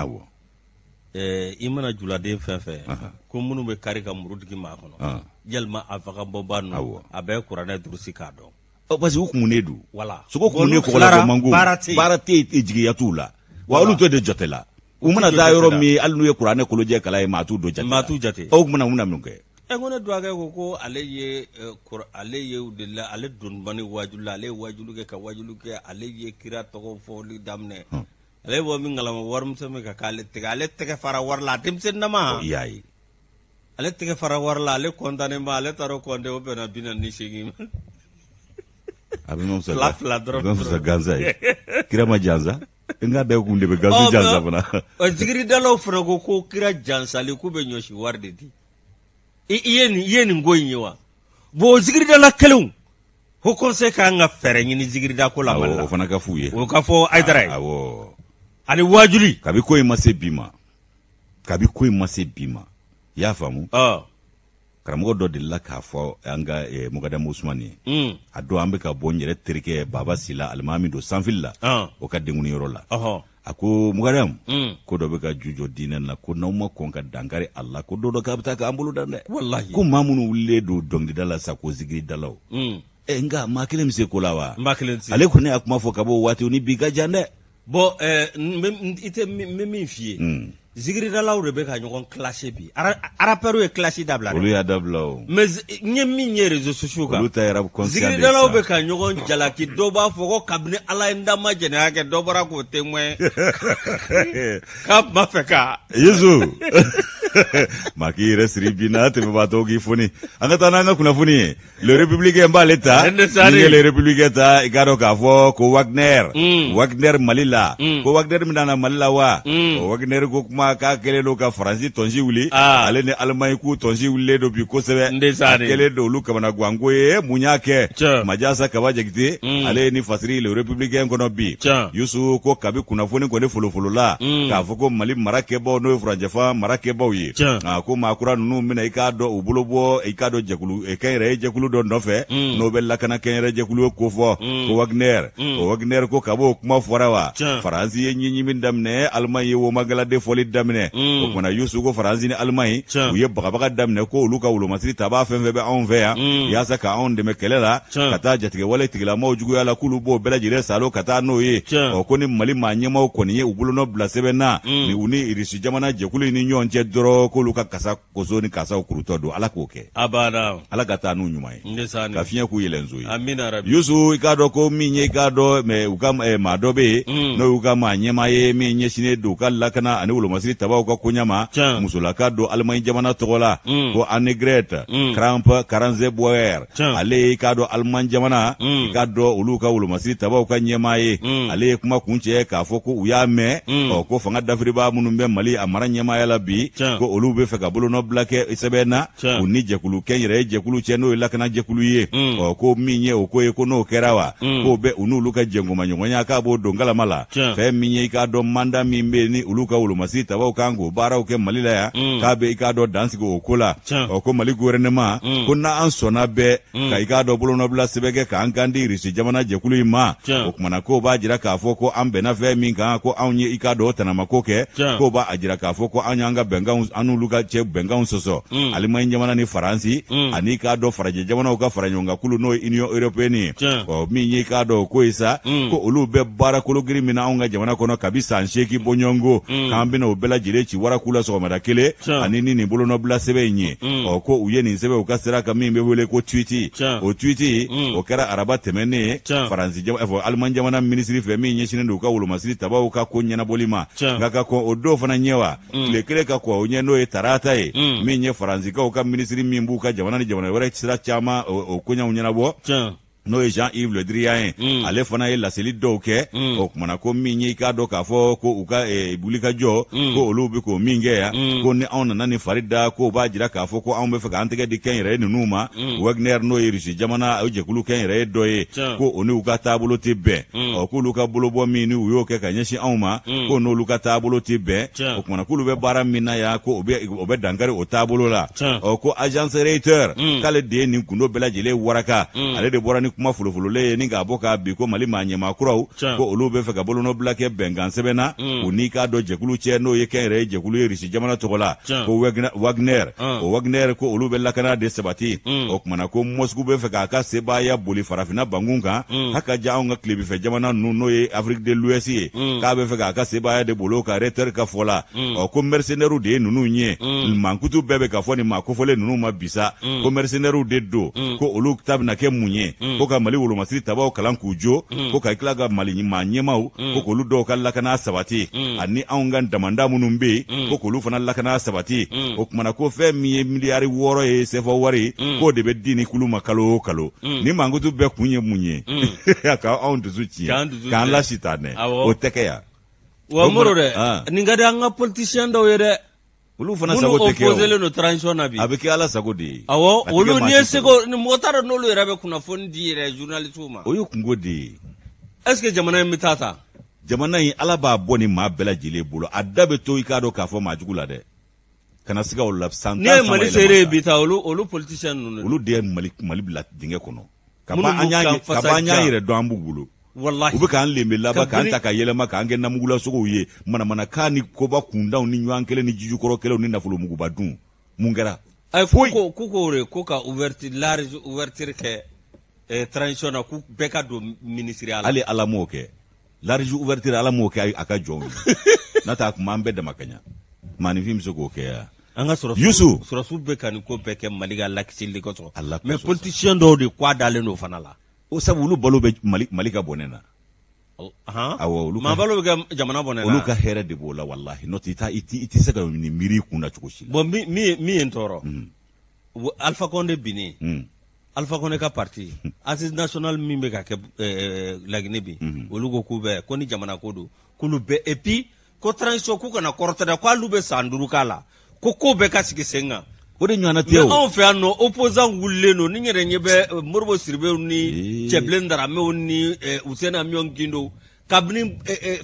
yen. I mana juladen fɛn fɛn ko minnu bɛ kari ka muru digi maa kɔnɔ, yalima a vagabond ninnu, a bɛɛ ye kuranɛ durusi k'a dɔn. Ɔ, parce que u kumunen don. Wala. Sogo kumunen, Bon, n'u tilara, kɔgɔla mango. baara tɛ yen. Baara tɛ yen, jigiya t'u la. Wa olu t'o de jate la. U mana t'o taa jate yɔrɔ la. min, hali n'u ye kuranɛ kolojɛ kalan ye, maa t'u dɔ jate la. Maa t'u jate. Ɔ, o kumana, u bɛna mun kɛ? Ɛ, ko ne dɔgɔkɛ ko ale ye ale ye u de la, ale donnibani wajulu la, ale ye wajulu kɛ ka wajulu kɛ, ale ye kira tɔgɔ fɔli daminɛ. Ale bɔ min kalama, warimisɛn min ka k'ale tɛgɛ, ale tɛgɛ fara wari la, a denmisɛnninama. I y'a ye. Ale tɛgɛ fara wari la, ale kɔntannen ba, ale taara o kɔnte, o bɛnna 48 ma. A bɛ ma fisaya. Fila fila dɔrɔn. A bɛ ma fisaya gansan ye. Kira ma jansa. N k'a bɛɛ kun de bɛ gansu jansa fana. Ɔ, zikiridalaw fana ko kira jansali k'u bɛ ɲɔsi wari de di. I ye nin ko in ye wa? Bon, o zikiridala kelenw, haut conseil ka kan ka fɛɛrɛ ɲini zikirida ko la Mali Awɔ, la. o fana ka f'u ye. O ka fɔ Hayidara ye. Awɔ. Ani wajuli. Kabi ko in ma se bi ma. Kabi ko in ma se bi ma. I y'a faamu? Karamɔgɔ dɔ delila k'a fɔ an ka Mugadamu Usumani ye. A don an bɛ ka bɔ n yɛrɛ terikɛ Baba Sila, alimami don sanfili la, o ka denkunniyɔrɔ la. A ko Mugadamu, ko dɔ bɛ ka ju jɔ diinɛ na, ko n'aw ma kɔn ka dankari a la, ko dɔ dɔ k'a bɛ taa k'an bolo dan dɛ. Walahi. Ko maa minnu wulilen don dɔnkilida la sa, ko zikiridalaw. Ɛ, nka maa kelen bɛ se ko la wa? Maa kelen tɛ se. Ale kɔni y'a kuma fɔ ka bɔ o waati, ni bi ka jan dɛ. Bon, i tɛ n bɛ min f'i ye. Zikiridalaw de bɛ ka ɲɔgɔn clasher bi. Rappeurs ye clash dabila dɛ. Olu y'a dabila o. Mais n ye min ye réseaux sociaux kan. Olu ta ye rap conscient de ye Zikiridalaw sa. bɛ ka ɲɔgɔn jalaki, dɔw b'a fɔ ko kabini Ala ye n da ma jɛnɛya kɛ, dɔ bɔra k'o témoin k'a tun b'a fɛ ka. Yesu maa k'i yɛrɛ siri bi n'a tɛmɛbaatɔ k'i foni. An ka taa n'an ka kunnafoni ye. Le Républicain b'ale ta. Ne sari. Ni ye Le Républicain ta, i k'a dɔn k'a fɔ ko Wagner, Wagner Mali la, ko Wagner bɛna na Mali la wa? O Wagner ko kuma k'a kɛlen don ka Faransi tɔnsi wuli. Ale ni Allemagne k'u tɔnsi wulilen don bi kosɛbɛ. Ne sari. A kɛlen don olu kamanaganko ye. Mun y'a kɛ? Majasa Kaba Jakite, ale ye ni fasiri Le Républicain kɔnɔ bi. Yusu, ko kabi kunnafoni kɔni folofolola k'a fɔ ko Mali mara kɛbaw, n'o ye furancɛfa mara kɛbaw ye, ko maa kura ninnu bɛna, i k'a dɔn, u bolo bɔ, i k'a dɔn, jɛkulu kɛnyɛrɛye jɛkulu dɔ nɔfɛ, n'o bɛ lakana kɛnyɛrɛ jɛkulu ye kofɔ, ko Wagner. O Wagner ko kab'o kuma fɔra wa, Faransi ye ɲɛɲimi daminɛ, Allemagne ye womagalade fɔli daminɛ. O kumana, Yusu, ko Faransi ni Allemagne u ye bagabaga daminɛ ko olu ka wolomasiri tabaa fɛn fɛn bɛ anw fɛ yan, yaasa ka anw dɛmɛ kɛlɛ la ka taa jatigɛwale tigilamaw juguya la, k'olu b'o bɛɛ lajɛlen salo ka taa n'o ye. Ɔ, ko ni Mali maa ɲɛmaw kɔni ye u bolonɔ bila sɛbɛn na ni u ni Irisi jamana jɛkulu in ni ɲɔgɔn cɛ dɔrɔn, k'olu ka kasa koso ni kasaw kurutɔ don. Ala k'o kɛ. Abada. Ala ka taa n'u ɲuman ye. Ndeysaan. Ka fiɲɛ k'u yɛlɛnso ye. Amina rabi. Yusu, i k'a dɔn ko min ye, i k'a dɔn, mɛ u ka maa dɔ bɛ yen, n'o y'u ka maa ɲɛmaa ye min ɲɛsinnen don u ka lakana ani wolomasiri tabaw ka koɲa ma, musolaka don Alimaɲi jamana tɔgɔ la, ko Annegret Kramp Karrenbauer. Ale ye, i k'a dɔn, Alimaɲi jamana, i k'a dɔn, olu ka wolomasiri tabaw ka ɲɛmaa ye. Ale ye kuma kuncɛ k'a fɔ ko u y'a mɛn, ɔ, ko fanga dafiribaa minnu bɛ Mali a mara ɲɛmaaya la bi, ko olu bɛ fɛ ka bolonɔ bila kɛ sɛbɛn na u ni jɛkulu kɛnyɛrɛye jɛkulu cɛ, n'o ye lakana jɛkulu ye. Ɔ, ko min ye o ko ye, ko n'o kɛra wa, k'o bɛ u n'olu ka jɛnkomaɲɔgɔnya k'a b'o don kalama la. Fɛn min ye, i k'a dɔn, mandat min bɛ yen ni olu ka wolomasiri tabaw kan k'o baaraw kɛ Mali la yan, k'a bɛ, i k'a dɔn, dansigi o ko la. Ɔ, ko Mali gouvernement, ko n'an sɔnna bɛɛ ka, i k'a dɔn, bolonɔbila sɛbɛn kɛ k'an kan di Irisi jamana jɛkulu in ma, o kumana k'o b'a jira k'a fɔ ko an bɛnna fɛn min kan, ko anw ye, i k'a dɔn, o tanamako kɛ, k'o b'a jira k'a fɔ ko an y'an ka bɛnkanw an n'olu ka cɛ bɛnkanw sɔsɔ, Alimaɲi jamana ni Faransi ani k'a dɔn farajɛ jamanaw ka fara ɲɔgɔn kan kulu, n'o ye Union européenne ye. Ɔ, min ye k'a dɔn o ko ye sa, ko olu bɛ baara kologiri min na anw ka jamana kɔnɔ kabi san 8 bɔɲɔgɔnko, k'an bɛna o bɛɛ lajɛlen ci waraku la sɔgɔmada kelen ani ni nin bolonɔbila sɛbɛn in ye. Ɔ, ko u ye nin sɛbɛn u ka sira kan min bɛ wele ko tweet. O tweet o kɛra araba tɛmɛnen ye Faransi, fɔ Alimaɲi jamana minisiri fɛ min ɲɛsinnen don u ka wolomasiri tabaw ka ko ɲɛnabɔli ma. Nka ka kɔn o don fana ɲɛ wa, tile kelen ka kɔn o ɲɛ, n'o ye tarata ye, min ye Faransikaw ka minisiri min b'u ka jamana ni jamana wɛrɛ sira caman o koɲɛw ɲɛnabɔ, n'o ye Jean-Yves Le Drian ye, ale fana ye laseli dɔw kɛ. O kumana ko min ye i k'a dɔn k'a fɔ ko u ka wulikajɔ, ko olu bɛ k'o min kɛ yan, ko ni anw nana ni fari da, k'o b'a jira k'a fɔ ko anw bɛ fɛ k'an tɛgɛ di kɛnyɛrɛye ninnu ma, Wagner, n'o ye Rusi jamana o jɛkulu kɛnyɛrɛye dɔ ye, ko o n'u ka taabolo tɛ bɛn. Ɔ, k'olu ka bolobɔ min ni u y'o kɛ ka ɲɛsin anw ma, ko n'olu ka taabolo tɛ bɛn. O kumana k'olu bɛ baara min na yan, ko o bɛ dankari o taabolo la. Ɔ, ko agence Reuters, k'ale de ye nin gundo bɛɛ lajɛlen waraka, ale de bɔra ni kuma folofololen ye ni k'a bɔ k'a bi ko Mali maa ɲɛmaa kuraw, ko olu bɛ fɛ ka bolonɔbila kɛ bɛnkan sɛbɛn na u n'i k'a dɔn jɛkulu cɛ, n'o ye kɛnyɛrɛye jɛkulu ye Rusi jamana tɔgɔ la, ko Wagner. O Wagner, ko olu bɛ lakana de sabati. O kumana ko Moscou bɛ fɛ k'a ka sebaaya boli farafinna bankun kan, haka ja anw ka tilebinfɛ jamana ninnu, n'o ye Afrique de l'Ouest ye, k'a bɛ fɛ k'a ka sebaaya de boli o kan, Reuters ka fɔ la. Ɔ, ko mercenaires de ye ninnu ye, mankutu bɛɛ bɛ ka fɔ nin maa kofɔlen ninnu ma bi sa, ko mercenaires de don, ko olu ta bɛna kɛ mun ye? Ko ka Mali wolomasiri tabaw kalan k'u jo, ko ka tila ka Mali maa ɲɛmaw, ko k'olu dɔw ka lakana sabati, ani anw ka damanda minnu bɛ yen, ko k'olu fana lakana sabati. O kumana ko fɛn min ye miliyari 6 ye sefa wari, k'o de bɛ di ni kulu ma kalo o kalo. Ni mankutu bɛɛ kun ye mun ye? Ka anw dusu tiɲɛ, k'an lasitanɛ. O tɛ kɛ yan. Wa Moro dɛ, nin ka di an ka politicien dɔw ye dɛ. Olu fana sago tɛ kɛ o. Minnu opposé don transition na bi. A bɛ kɛ Ala sago de ye. Awɔ, olu n'i ye seko ni mɔgɔ t'a dɔn n'olu yɛrɛ bɛ kunnafoni di yɛrɛ journalistes ma. O ye kungo de ye. Est ce que jamana in bɛ taa ta? Jamana in, Ala b'a bɔ ni maa bɛɛ lajɛlen bolo. A da bɛ to i k'a dɔn k'a fɔ maa jugu la dɛ. Kana siga o la san 10. N'i ye Mali seere ye bi ta, olu politiciens ninnu. Olu de ye Mali bila dingɛ kɔnɔ. Kaba an y'an yɛrɛ dɔn, an b'u bolo. Walahi. U bɛ k'an lenbe laban, k'an ta ka yɛlɛma, k'an kɛ namugulasogow ye, manamanakan ni koba kundanw ni ɲɔgɔn kɛlɛ ni jijukɔrɔ kɛlɛw ni nafolomuguba dun. Mun kɛra? Ayi, ko k'u k'o de ko ka ouverture, large ouverture kɛ transition na, k'u bɛɛ ka don ministériya la. Hali Ala m'o kɛ. Large ouverture, Ala m'o kɛ a ka jɔnw ye. N'a tɛ, a kun b'an bɛɛ dama ka ɲa. Maaninfin bɛ se k'o kɛ yan. An ka sɔrɔsiw Yusu. Sɔrɔsiw bɛ ka nin ko bɛɛ kɛ Mali ka lakisili kosɔn. Ala mais kosɔn. Politicien dɔw de k'a dalen don o fana la. O sabu olu balo bɛ Mali ka bɔnɛ na. Awɔ, olu maa balo bɛ kɛ jamana bɔnɛ la. Olu ka hɛrɛ de b'o la, walahi. N'o tɛ, i tɛ se ka nin miiri i kun na cogo si la. Bon, min ye n tɔɔrɔ, Alpha Condé binnen, Alpha Condé ka parti Assise nationale min bɛ ka kɛ Laginɛ bi, olu ko k'u bɛ ko ni jamana ko don, k'olu bɛɛ, et puis ko transition k'u kana kɔrɔtɛ dɛ, k'olu bɛ san 5 k'a la, ko bɛɛ ka sigi sen kan. O de ɲɔgɔnna tɛ o. Mais anw fɛ yan nɔ, opposant wulilen don. Ni n yɛrɛ ɲɛ bɛ Modibo Sidibew ni Cɛbilen Daramew ni Useni Amiɔn Gindo, kabini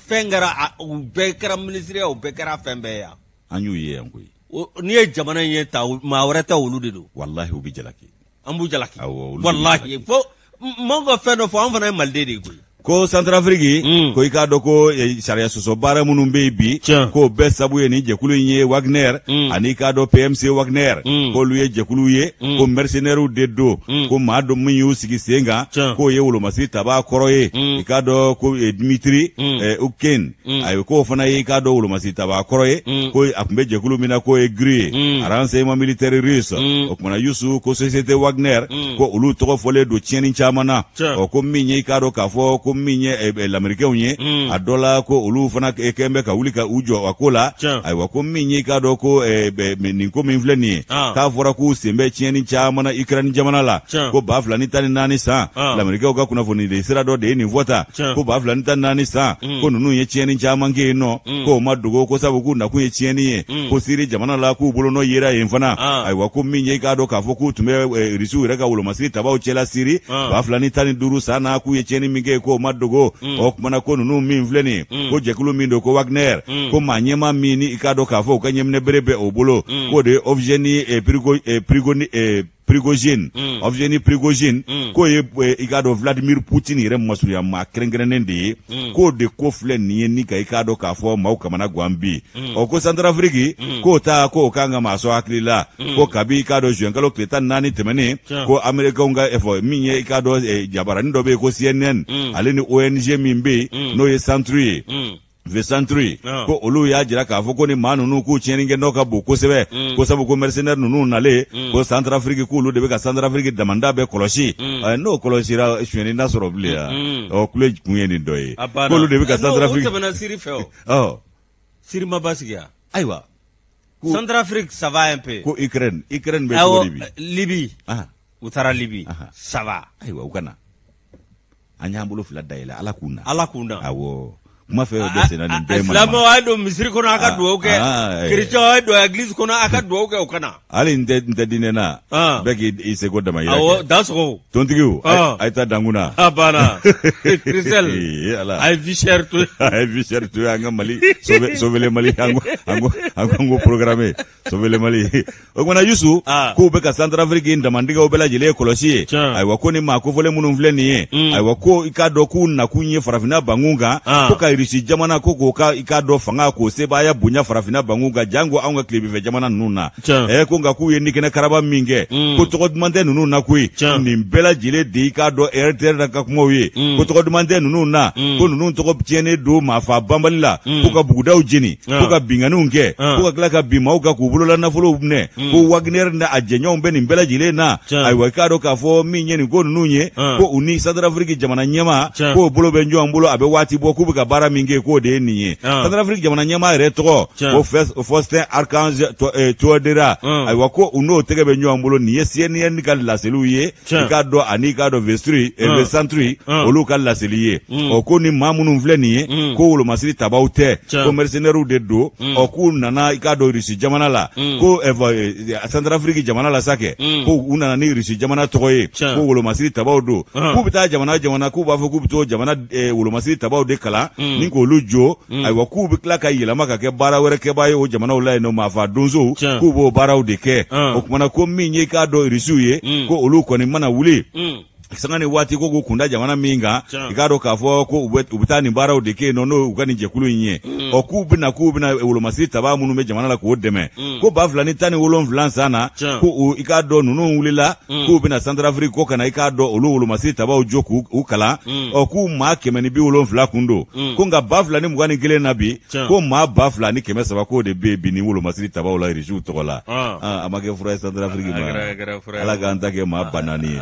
fɛn kɛra, u bɛɛ kɛra ministre ye, u bɛɛ kɛra fɛn bɛɛ ye yan. An y'u ye yan koyi. N'i ye jamana in ye ta, maa wɛrɛ tɛ, olu de don. Walahi, u bɛ jalaki. An b'u jalaki. Awɔ, olu bɛ walahi, fo maaw ka fɛn dɔ fɔ, an fana ye Maliden de ye koyi. Ko Santarafiriki, ko i k'a dɔn ko sariya sɔsɔ baara minnu bɛ yen bi, k'o bɛɛ sabu ye nin jɛkulu in ye, Wagner, ani i k'a dɔn PMC Wagner, k'olu ye jɛkulu ye, ko mercenaires de don, ko maa dɔ min y'u sigi sen kan, k'o ye wolomasiri tabaa kɔrɔ ye, i k'a dɔn ko Dimitri Utkin, ayi, k'o fana ye i k'a dɔn wolomasiri tabaa kɔrɔ ye, ko a tun bɛ jɛkulu min na, k'o ye GRU ye, renseignement militaire russe. O kumana Yusu, ko société Wagner, ko olu tɔgɔ fɔlen don tiɲɛni caman na. Ɔ, ko min ye i k'a dɔn k'a fɔ ko min ye lamerikɛnw ye, a dɔ la ko olu fana kɛn bɛ ka wuli ka u jɔ a ko la. Ayiwa, ko min ye i k'a dɔn ko nin ko min filɛ nin ye, k'a fɔra k'u sen bɛ tiɲɛni caman na Ukraine jamana la, ko 2014 san, lamerikɛnw ka kunnafoni de sira dɔ de ye nin fɔ ta, ko 2014 san, ko ninnu ye tiɲɛni caman kɛ yen nɔ, k'o ma dogo, ko sabu k'u nakun ye tiɲɛni ye, ko Siri jamana la, k'u bolonɔ yera yen fana. Ayiwa, ko min ye i k'a dɔn k'a fɔ k'u tun bɛ Irisiw yɛrɛ ka wolomasiri tabaw cɛla Siri 2015 san na, k'u ye tiɲɛni min kɛ, k'o ma dogo. O kumana ko ninnu min filɛ nin ye, ko jɛkulu min don ko Wagner, ko maa ɲɛmaa min ni i k'a dɔn k'a fɔ u ka ɲɛminɛ bere bɛ o bolo, k'o de ye Evgeny Prigojine, Evgeny Prigojine, k'o ye i k'a dɔn Vladimir Poutine yɛrɛ masurunya maa kɛrɛnkɛrɛnnen de ye, k'o de ko filɛ nin ye ni ka i k'a dɔn k'a fɔ maaw kamana gan bi. Ɔ, ko Centrafrique k'o ta, k'o kan ka maa sɔn hakili la, ko kabi i k'a dɔn juin kalo tile 14 tɛmɛnen, ko Américains ka fɔ min ye, i k'a dɔn jabaranin dɔ bɛ yen ko CNN, ale ni ONG min bɛ yen n'o ye Centre ye, The Sentry, ko olu y'a jira k'a fɔ ko ni maa ninnu k'u tiɲɛni kɛ nɔ ka bon kosɛbɛ, ko sabu ko mercenaires ninnu nalen ko Centrafrique, k'olu de bɛ ka Centrafrique damanda bɛɛ kɔlɔsi. N'o kɔlɔsira, sonyɛni na sɔrɔ bilen ya. Ɔ, kule kun ye nin dɔ ye, k'olu de bɛ ka Centrafrique O tɛmɛna Syrie fɛ o. Ɔ. Syrie ma basigi ya. Ayiwa. Centrafrique, ça va un peu. Ko Ukraine bɛ cogo di bi? Libye. U taara Libye. Ça va. Ayiwa, u ka na. An y'an bolo fila dayɛlɛ, Ala k'u na. Ala k'u na. Awɔ. Kuma fɛn o bɛ senna, nin bɛɛ ye. Silamɛw, a ye don misiri kɔnɔ, a ka dugawu kɛ. Chrétien, a ye don église kɔnɔ, a ka dugawu kɛ, u ka na. Hali n tɛ diinɛ na. Bɛɛ k'i seko damayira kɛ. Awɔ, dansogo. Tontigiw, a ye taa dankun na. A banna. Christelle. A ye vie chère to. A ye vie chère to, an ka Mali sauver Mali, an ko programme sauver le Mali. O kumana Yusu, k'u bɛ ka Centrafrique damandigaw bɛɛ lajɛlen kɔlɔsi ye. Ayiwa, ko ni maa kofɔlen minnu filɛ nin ye, ayiwa, ko i k'a dɔn k'u nakun ye farafinna bankun kan, ko ka Irisi jamana, ko k'o ka i k'a dɔn fanga k'o sebaaya bonya farafinna bankun kan, janko anw ka tilebinfɛ jamana ninnu na. Ko nka k'u ye nikɛnɛ karaba min kɛ, ko tɔgɔ duman tɛ ninnu na koyi. Nin bɛɛ lajɛlen de, i k'a dɔn RTR ka kumaw ye, ko tɔgɔ duman tɛ ninnu na, ko ninnu tɔgɔ tiɲɛnen don maafa banbali la, ko ka bugudaw jeni, ko ka binkanniw kɛ, ko ka tila ka bin maaw kan k'u bolola nafolow minɛ, ko Wagner ni a jɛɲɔgɔnw bɛ nin bɛɛ lajɛlen na. Ayiwa, i k'a dɔn k'a fɔ min ye nin ko ninnu ye, ko u ni Centrafrique jamana ɲɛmaa, k'o bolo bɛ ɲɔgɔn bolo, a bɛ waati bɔ k'u bɛ ka baara min kɛ, k'o de ye nin ye. Centrafrique jamana ɲɛmaa yɛrɛ tɔgɔ ko Faustin Archange Touadéra. Ayiwa, ko u n'o tɛgɛ bɛ ɲɔgɔn bolo. Nin ye CNN ka laseliw ye, i k'a dɔn, ani i k'a dɔn The Sentry, olu ka laseli ye. Ɔ, ko ni maa minnu filɛ nin ye, ko wolomasiri tabaw tɛ, ko mercenaires de don. Ɔ, k'u nana, i k'a dɔn, Russie jamana la, ko Centrafrique jamana la sa kɛ, ko u nana ni Russie jamana tɔgɔ ye, ko wolomasiri tabaw don, k'u bɛ taa jamana jamana, k'u b'a fɔ k'u bɛ t'o jamana wolomasiri tabaw de kalan ni k'olu jo. Ayiwa, k'u bɛ tila ka yɛlɛma ka kɛ baara wɛrɛ kɛbaa ye o jamanaw la yen nɔ, maafa donsow, k'u b'o baaraw de kɛ. O kumana, ko min ye, k'a dɔn, Rusiw ye, ko olu kɔni mana wuli sanga ni waati ko k'u kunda jamana min kan, i k'a dɔn k'a fɔ ko u bɛ taa nin baaraw de kɛ yen nɔ, n'o u ka nin jɛkulu in ye. Ɔ, k'u bɛna wolomasiri tabaa minnu bɛ jamana la k'o dɛmɛ, ko 2017 san na, ko i k'a dɔn ninnu wulila k'u bɛna Centrafrique, ko ka na, i k'a dɔn, olu wolomasiri tabaw jɔ k'u kalan. Ɔ, k'u maa 170 kun don, ko nka 2021 na bi, ko maa 2300, k'o de bɛ yen bi ni wolomasiri tabaw la Irisiw tɔgɔ la. A ma kɛ fura ye Centrafrique ma. Ala k'an ta kɛ maa 4000 ye,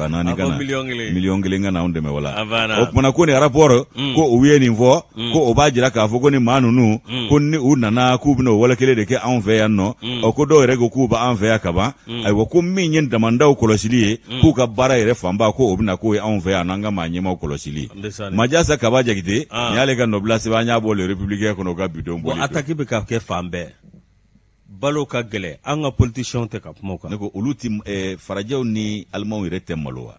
4000 ka na, 1,000,000 ka na anw dɛmɛ. Wala o kumana, ko nin rapport, ko u ye nin fɔ, ko o b'a jira k'a fɔ ko ni maa ninnu, ko ni u nana k'u bɛna o wale kelen de kɛ anw fɛ yan nɔ. Ɔ, ko dɔw yɛrɛ ko k'u b'an fɛ yan kaban. Ayiwa, ko min ye damandaw kɔlɔsili ye, k'u ka baara yɛrɛ fanba, ko o bɛna k'o ye anw fɛ yan, n'an ka maa ɲɛmaaw kɔlɔsili. Majasa Kaba Jakite, nin y'ale ka nɔbila sɛbɛn, an y'a bɔ Le Républicain kɔnɔ, u ka bidon bɔli. Bon, attaque bɛ ka kɛ fan bɛɛ, balo ka gɛlɛ, an ka politiciens tɛ ka kuma o kan. Ne ko olu ti farajɛw ni alimanw yɛrɛ tɛ malo wa?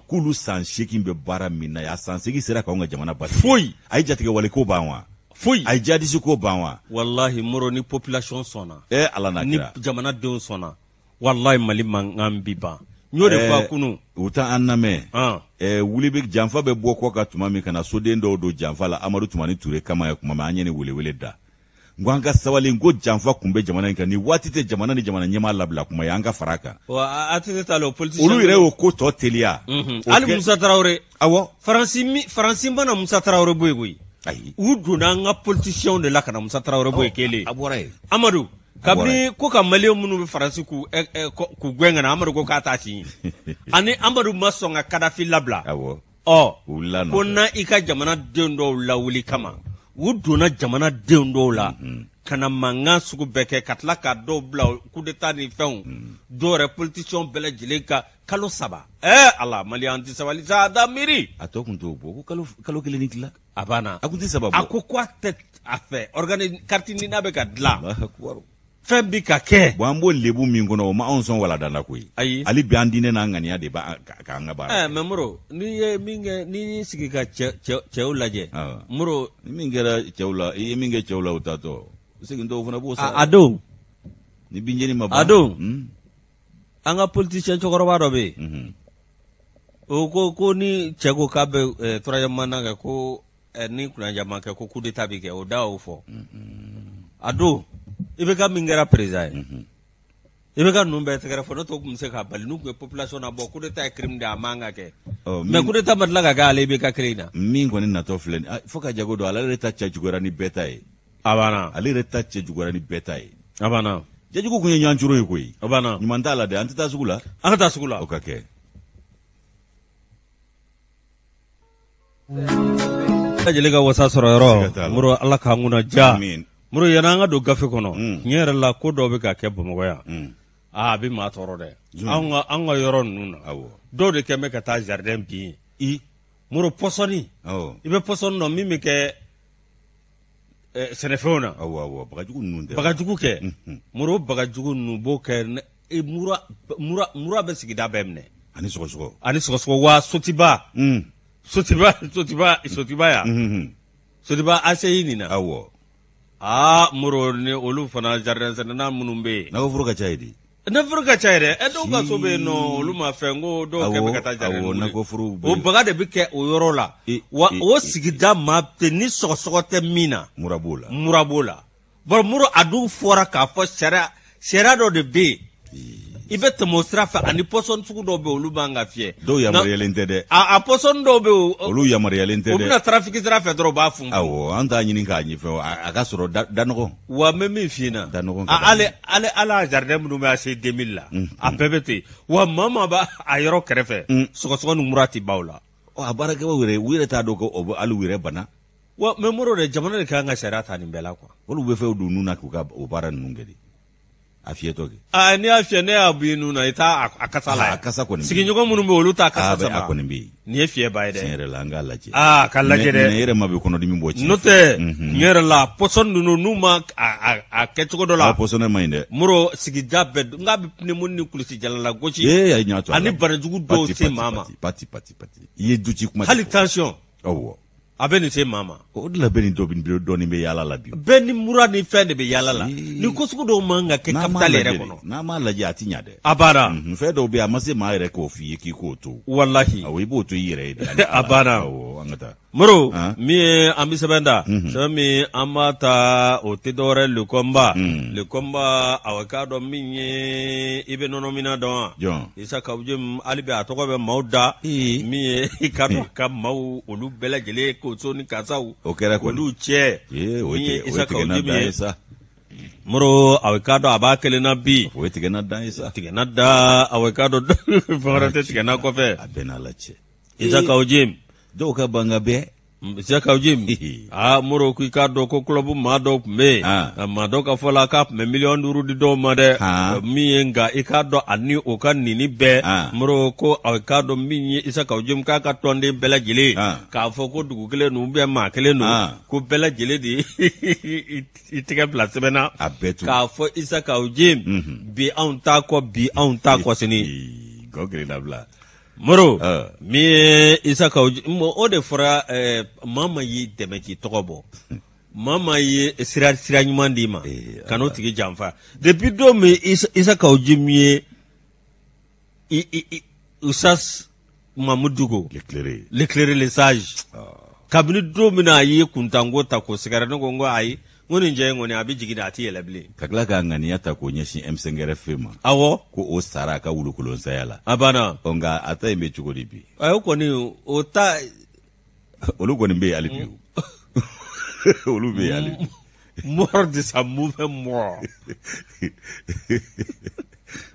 K'olu san 8 bɛ baara min na, a san 8 sera k'anw ka jamana basigi? Foyi. A ye jatigɛ wale ko ban wa? Foyi. A ye jihadiste ko ban wa? Walahi Moro, ni population sɔnna. Ala n'a ni kira. Jamanadenw sɔnna, walahi Mali mankan bi ban. N y'o de fɔ a kunun. U t'an lamɛn. Wuli bɛ, janfa bɛ bɔ kɔ ka tuma min ka na soden dɔw don janfa la, Amadu Tumani Ture kama ye kuma min, an ye nin welewele da n ko an ka sabali, n ko janfa kun bɛ jamana in kan. Nin waati tɛ jamana ni jamana ɲɛmaa labila kuma ye, an ka fara a kan. Wa ATT t'a la, o politicien. Olu yɛrɛ y'o ko tɔ teliya. Hali Musa Tarawele. Awɔ. Faransi mana Musa Tarawele bɔ yen koyi. Ayi. U donna an ka politiciens de la ka na Musa Tarawele bɔ yen kelen. A bɔra yen. Amadu, kabini ko ka maliyɛn minnu bɛ Faransi k'u gɛn ka na, Amadu ko k'a t'a si, ani Amadu ma sɔn ka Kadafi labila. Awɔ. Ɔ, U wulila ko nɔfɛ. Na i ka jamana den dɔw lawuli kama, u donna jamana den dɔw la ka na mankan sugu bɛɛ kɛ, ka tila ka dɔw bila coup d'état ni fɛnw, dɔw yɛrɛ politiciens bɛɛ lajɛlen ka kalo 3. Ala, maliyɛn tɛ sabali sa, a da miiri. A tɔ kun t'o bɔ ko kalo kelen ni tila. A banna. A kun tɛ 3 bɔ. A ko k'a tɛ a fɛ organe carte NINA bɛ ka dilan. Allahu akbar. Fɛn bi ka kɛ. Bon, an b'o lebu min kɔnɔ, o ma anw sɔn waladanda la koyi. Ayi. Hali bi an diinɛ n'an ŋaniya de b'a k'an ka baara. Mais Moro, n'i ye min kɛ, n'i y'i sigi ka cɛw lajɛ. Awɔ. Moro. Ni min kɛra cɛw la, i ye min kɛ cɛw la, o taatɔ segin dɔw fana b'o sara. A don. Ni binjeni ma ban. A don. An ka politicien cɛkɔrɔba dɔ bɛ yen. O ko ko ni cɛ ko k'a bɛ troisième mandat kɛ, ko ni kunnaja ma kɛ, ko coup d'état bɛ kɛ. O da y'o fɔ. A don IBK min kɛra président ye, IBK ninnu bɛɛ tɛgɛrɛ fɔ. N'o tɛ, o tun bɛ se k'a bali n'u tun ye population nabɔ. Coup d'état ye crime de ye, a man ka kɛ. Mais coup d'état ma tila ka kɛ ale IBK kelen in na. Min kɔni natɔ filɛ nin, fo ka jago don, ale yɛrɛ ta cɛ juguyara ni bɛɛ ta ye. A banna. Ale yɛrɛ ta cɛ juguyara ni bɛɛ ta ye. A banna. Jajugu kun ye ɲɔgɔn coro ye koyi. A banna. Ɲuman t'a la dɛ. An tɛ taa sugu la. An ka taa sugu la. O ka kɛ. Lajɛlen ka wasa sɔrɔ yɔrɔ, Moro, Ala k'an kunna ja. Moro, yanni an ka don gafe kɔnɔ, tiɲɛ yɛrɛ la, ko dɔw bɛ ka kɛ Bamakɔ yan, aa, a bɛ maa tɔɔrɔ dɛ. An ka yɔrɔ ninnu na, dɔw de kɛn bɛ ka taa jardin bin i Moro, pɔsɔni. I bɛ pɔsɔni dɔn, min bɛ kɛ sɛnɛfɛnw na. Awɔ, bagajugu ninnu tɛ? Bagajugu kɛ, Moro, bagajugu ninnu b'o kɛ. Mura, mura, mura bɛ sigida bɛɛ minɛ. Ani sɔgɔsɔgɔ. Ani sɔgɔsɔgɔ. Wa Sotiba, Sotiba, Sotiba, Sotiba yan, Sotiba ACI nin na. Aa Moro, ni olu fana jardin sɛnɛna minnu bɛ yen. Nakɔforo ka ca yen de. Nakɔforo ka ca yɛrɛ. Ɛ, dɔw ka so bɛ yen nɔ, olu ma fɛn ko dɔw kɛ bɛ ka taa jardin. Awɔ, nakɔforo. O baga de bɛ kɛ o yɔrɔ la. Wa o sigida maa tɛ ni sɔgɔsɔgɔ tɛ min na. Mura b'o la. Mura b'o la. Bon Moro, a dun fɔra k'a fɔ sariya dɔ de bɛ yen, i bɛ tɛmɛ o sira fɛ, ani pɔsɔni sugu dɔw bɛ yen, olu b'an ka fiyɛ. Dɔw yamaruyalen tɛ dɛ. A pɔsɔni dɔw bɛ yen. Olu yamaruyalen tɛ dɛ. U bɛna trafic sira fɛ dɔrɔn, u b'a fun. Awɔ, an t'a ɲini k'a ɲɛfɛ, a ka sɔrɔ da nɔgɔ. Wa n bɛ min f'i ɲɛna. Da nɔgɔ. Ale ale ala jardin minnu bɛ ACI 2000 la, a bɛɛ bɛ ten. Wa maa maa b'a a yɔrɔ kɛrɛfɛ, sɔgɔsɔgɔ ni mura tɛ ban o la. A baarakɛbaw yɛrɛ, u yɛrɛ t'a dɔn ko o bɛ hali u yɛrɛ bana. Wa mais Moro dɛ, jamana de kan ka sariya ta nin bɛɛ la quoi. Olu bɛ fɛnw don nun na k'u ka o baara ninnu kɛ de. A fiyɛtɔ kɛ. Aa, n'i y'a fiyɛ, ne y'a bɔ i nun na, i t'a a kasa la. A kasa kɔni. Sigiɲɔgɔn minnu bɛ yen, olu t'a kasa sama. A kɔni bɛ yen. Nin ye fiyɛba ye dɛ. Tiɲɛ yɛrɛ la, an k'a lajɛ. Aa, ka lajɛ dɛ. Nɛnɛ yɛrɛ ma bɛ kɔnɔdimi bɔ tiɲɛ. N'o tɛ, tiɲɛ yɛrɛ la, pɔsɔni ninnu, n'u ma a kɛ cogo dɔ la. A pɔsɔni man ɲi dɛ. Moro, sigida bɛɛ n k'a bɛ pneumonie ni kulisi jalala gosi. Ee, a ye ɲa to a la. Ani banajugu dɔw se maa ma. Pati pati pati. I ye du ci kuma. Hali tension. Awɔ. A bɛ nin se maa ma. O de la bɛɛ ni dɔɔni bɛ yaala la bi. Bɛɛ ni mura ni fɛn de bɛ yaala la. Ni ko sugu dɔw man ka kɛ capitale yɛrɛ kɔnɔ. N'a m'a lajɛ, a ti ɲa dɛ. A banna. Fɛn dɔw bɛ yen, a ma se maa yɛrɛ k'o f'i ye k'i k'o to. Walahi. Awɔ, i b'o to i yɛrɛ ye de. A banna. Awɔ, an ka taa. Moro, min ye an bɛ sɛbɛn ta, sɛbɛn min an b'a ta, o tɛ dɔwɛrɛ, Le Combat. Le Combat, awɔ, k'a dɔn min ye, i bɛ nɔnɔ min dɔn wa? Jɔn? Isa Kawu Jim, hali bi a tɔgɔ bɛ maaw da. Min ye i ka dɔn ka maaw olu bɛɛ lajɛlen koso ni kasaw. O kɛra kɔni. Olu cɛ. O min ye Isa Kawu tigɛna Jim dan ye. ye sa. Moro, awɔ, k'a dɔn a b'a kelen na bi. O ye tigɛna dan ye sa. Tigɛna da, awɔ, k'a dɔn fɛn wɛrɛ tɛ tigɛna kɔfɛ. A bɛɛ n'Ala cɛ. Isa Kawu Jim. Dɔw ka ban ka bɛɛ. Isa Kawu Jim. Aa Moro, ko i k'a dɔn ko club maa dɔw tun bɛ yen, maa dɔw ka fɔ la k'a tun bɛ miliyɔn 5 di dɔw ma dɛ. Min ye, nka i k'a dɔn ani o ka nini bɛɛ, Moro, ko a k'a dɔn min ye Isa Kawu Jim k'a ka tɔnden bɛɛ lajɛlen, k'a fɔ ko dugu kelen don ou bien maa kelen don, ko bɛɛ lajɛlen de i tɛgɛ bila sɛbɛn na. A bɛɛ to. K'a fɔ Isa Kawu Jim, bi anw t'a kɔ bi, anw t'a kɔ sini. Gɔ kelen dabila. Moro, min ye Isa Kawu, o de fɔra, maa ma y'i dɛmɛ k'i tɔgɔ bɔ, maa ma ye sira ɲuman d'i ma, ka n'o tigi janfa. Depuis don min Isa Kawu Jim ye Oustaz Mahmoud Dicko, l'éclairé, l'éclairé, le sage, kabini don min na a ye kuntanko ta k'o sɛgɛrɛ, ne ko n ko ayi, n ko nin cɛ in kɔni, a bɛ jigin de, a tɛ yɛlɛ bilen. Ka tila k'a ŋaniya ta k'o ɲɛsin M5RFP ma. Awɔ. Ko o sara a ka wulukolonsaya la. A banna. Ɔ, nka a ta in bɛ cogo di bi? A o kɔni, o ta. Olu kɔni bɛ yen hali bi. Olu bɛ yen hali bi. Mort de sa mauvais mort.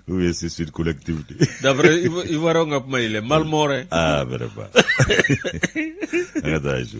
Ou bien c'est suicide collectif. D'après Ivoirien ka kuma, il est mal mort. Ah, vraiment. An ka taa su.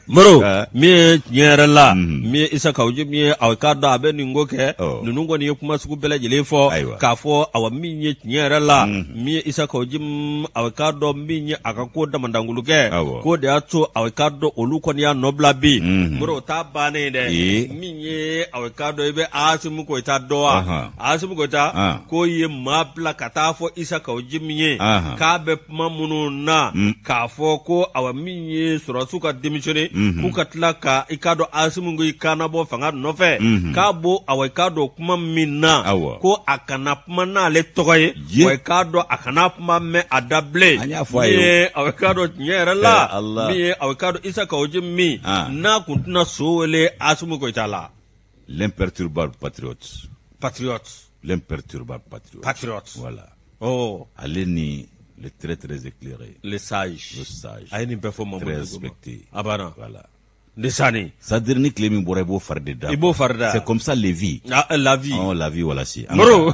Moro, min ye tiɲɛ yɛrɛ la, min ye Isa Kawu Jim ye, a k'a dɔn a bɛ nin ko kɛ, ninnu kɔni ye kuma sugu bɛɛ lajɛlen fɔ, k'a fɔ awa min ye tiɲɛ yɛrɛ la, min ye Isa Kawu Jim, a k'a dɔn min ye a ka ko damandankulu kɛ, k'o de y'a to a k'a dɔn olu kɔni y'a nɔ bila bi. Moro, o t'a bannen dɛ. Min ye, a k'a dɔn i bɛ Asimi Goyita dɔn wa? Asimi Goyita k'o ye maa bila ka taa fɔ Isa Kawu Jim ye k'a bɛ kuma minnu na, k'a fɔ ko awa min ye sɔrɔdasiw ka démission démissionner, k'u ka tila ka i k'a dɔn Asimi Goyita kannabɔ fanga nɔfɛ, k'a b'o awa i k'a dɔn kuma min na, ko a kana kuma n'ale tɔgɔ ye, wa i k'a dɔn a kana kuma mɛn a da bilen. An y'a fɔ a ye. Awa i k'a dɔn tiɲɛ yɛrɛ la, min ye awa i k'a dɔn Isa Kawu Jim min n'a kun tɛna so wele Asimi Goyita la. L'imperturbable patriote. Patriote. L'imperturbable patriote. Patriote. Voilà. Oh. Ale ni le très très éclairé. Le sage. Le sage. A ye nin bɛɛ fɔ Mamadou. Très respecté. A banna. Voilà. Ndesani. C'est-à-dire ni tile min bɔra, i b'o fari de da. I b'o fari da. C'est comme ça les vies. Ah, la vie. Oh, la vie, voilà si. Moro.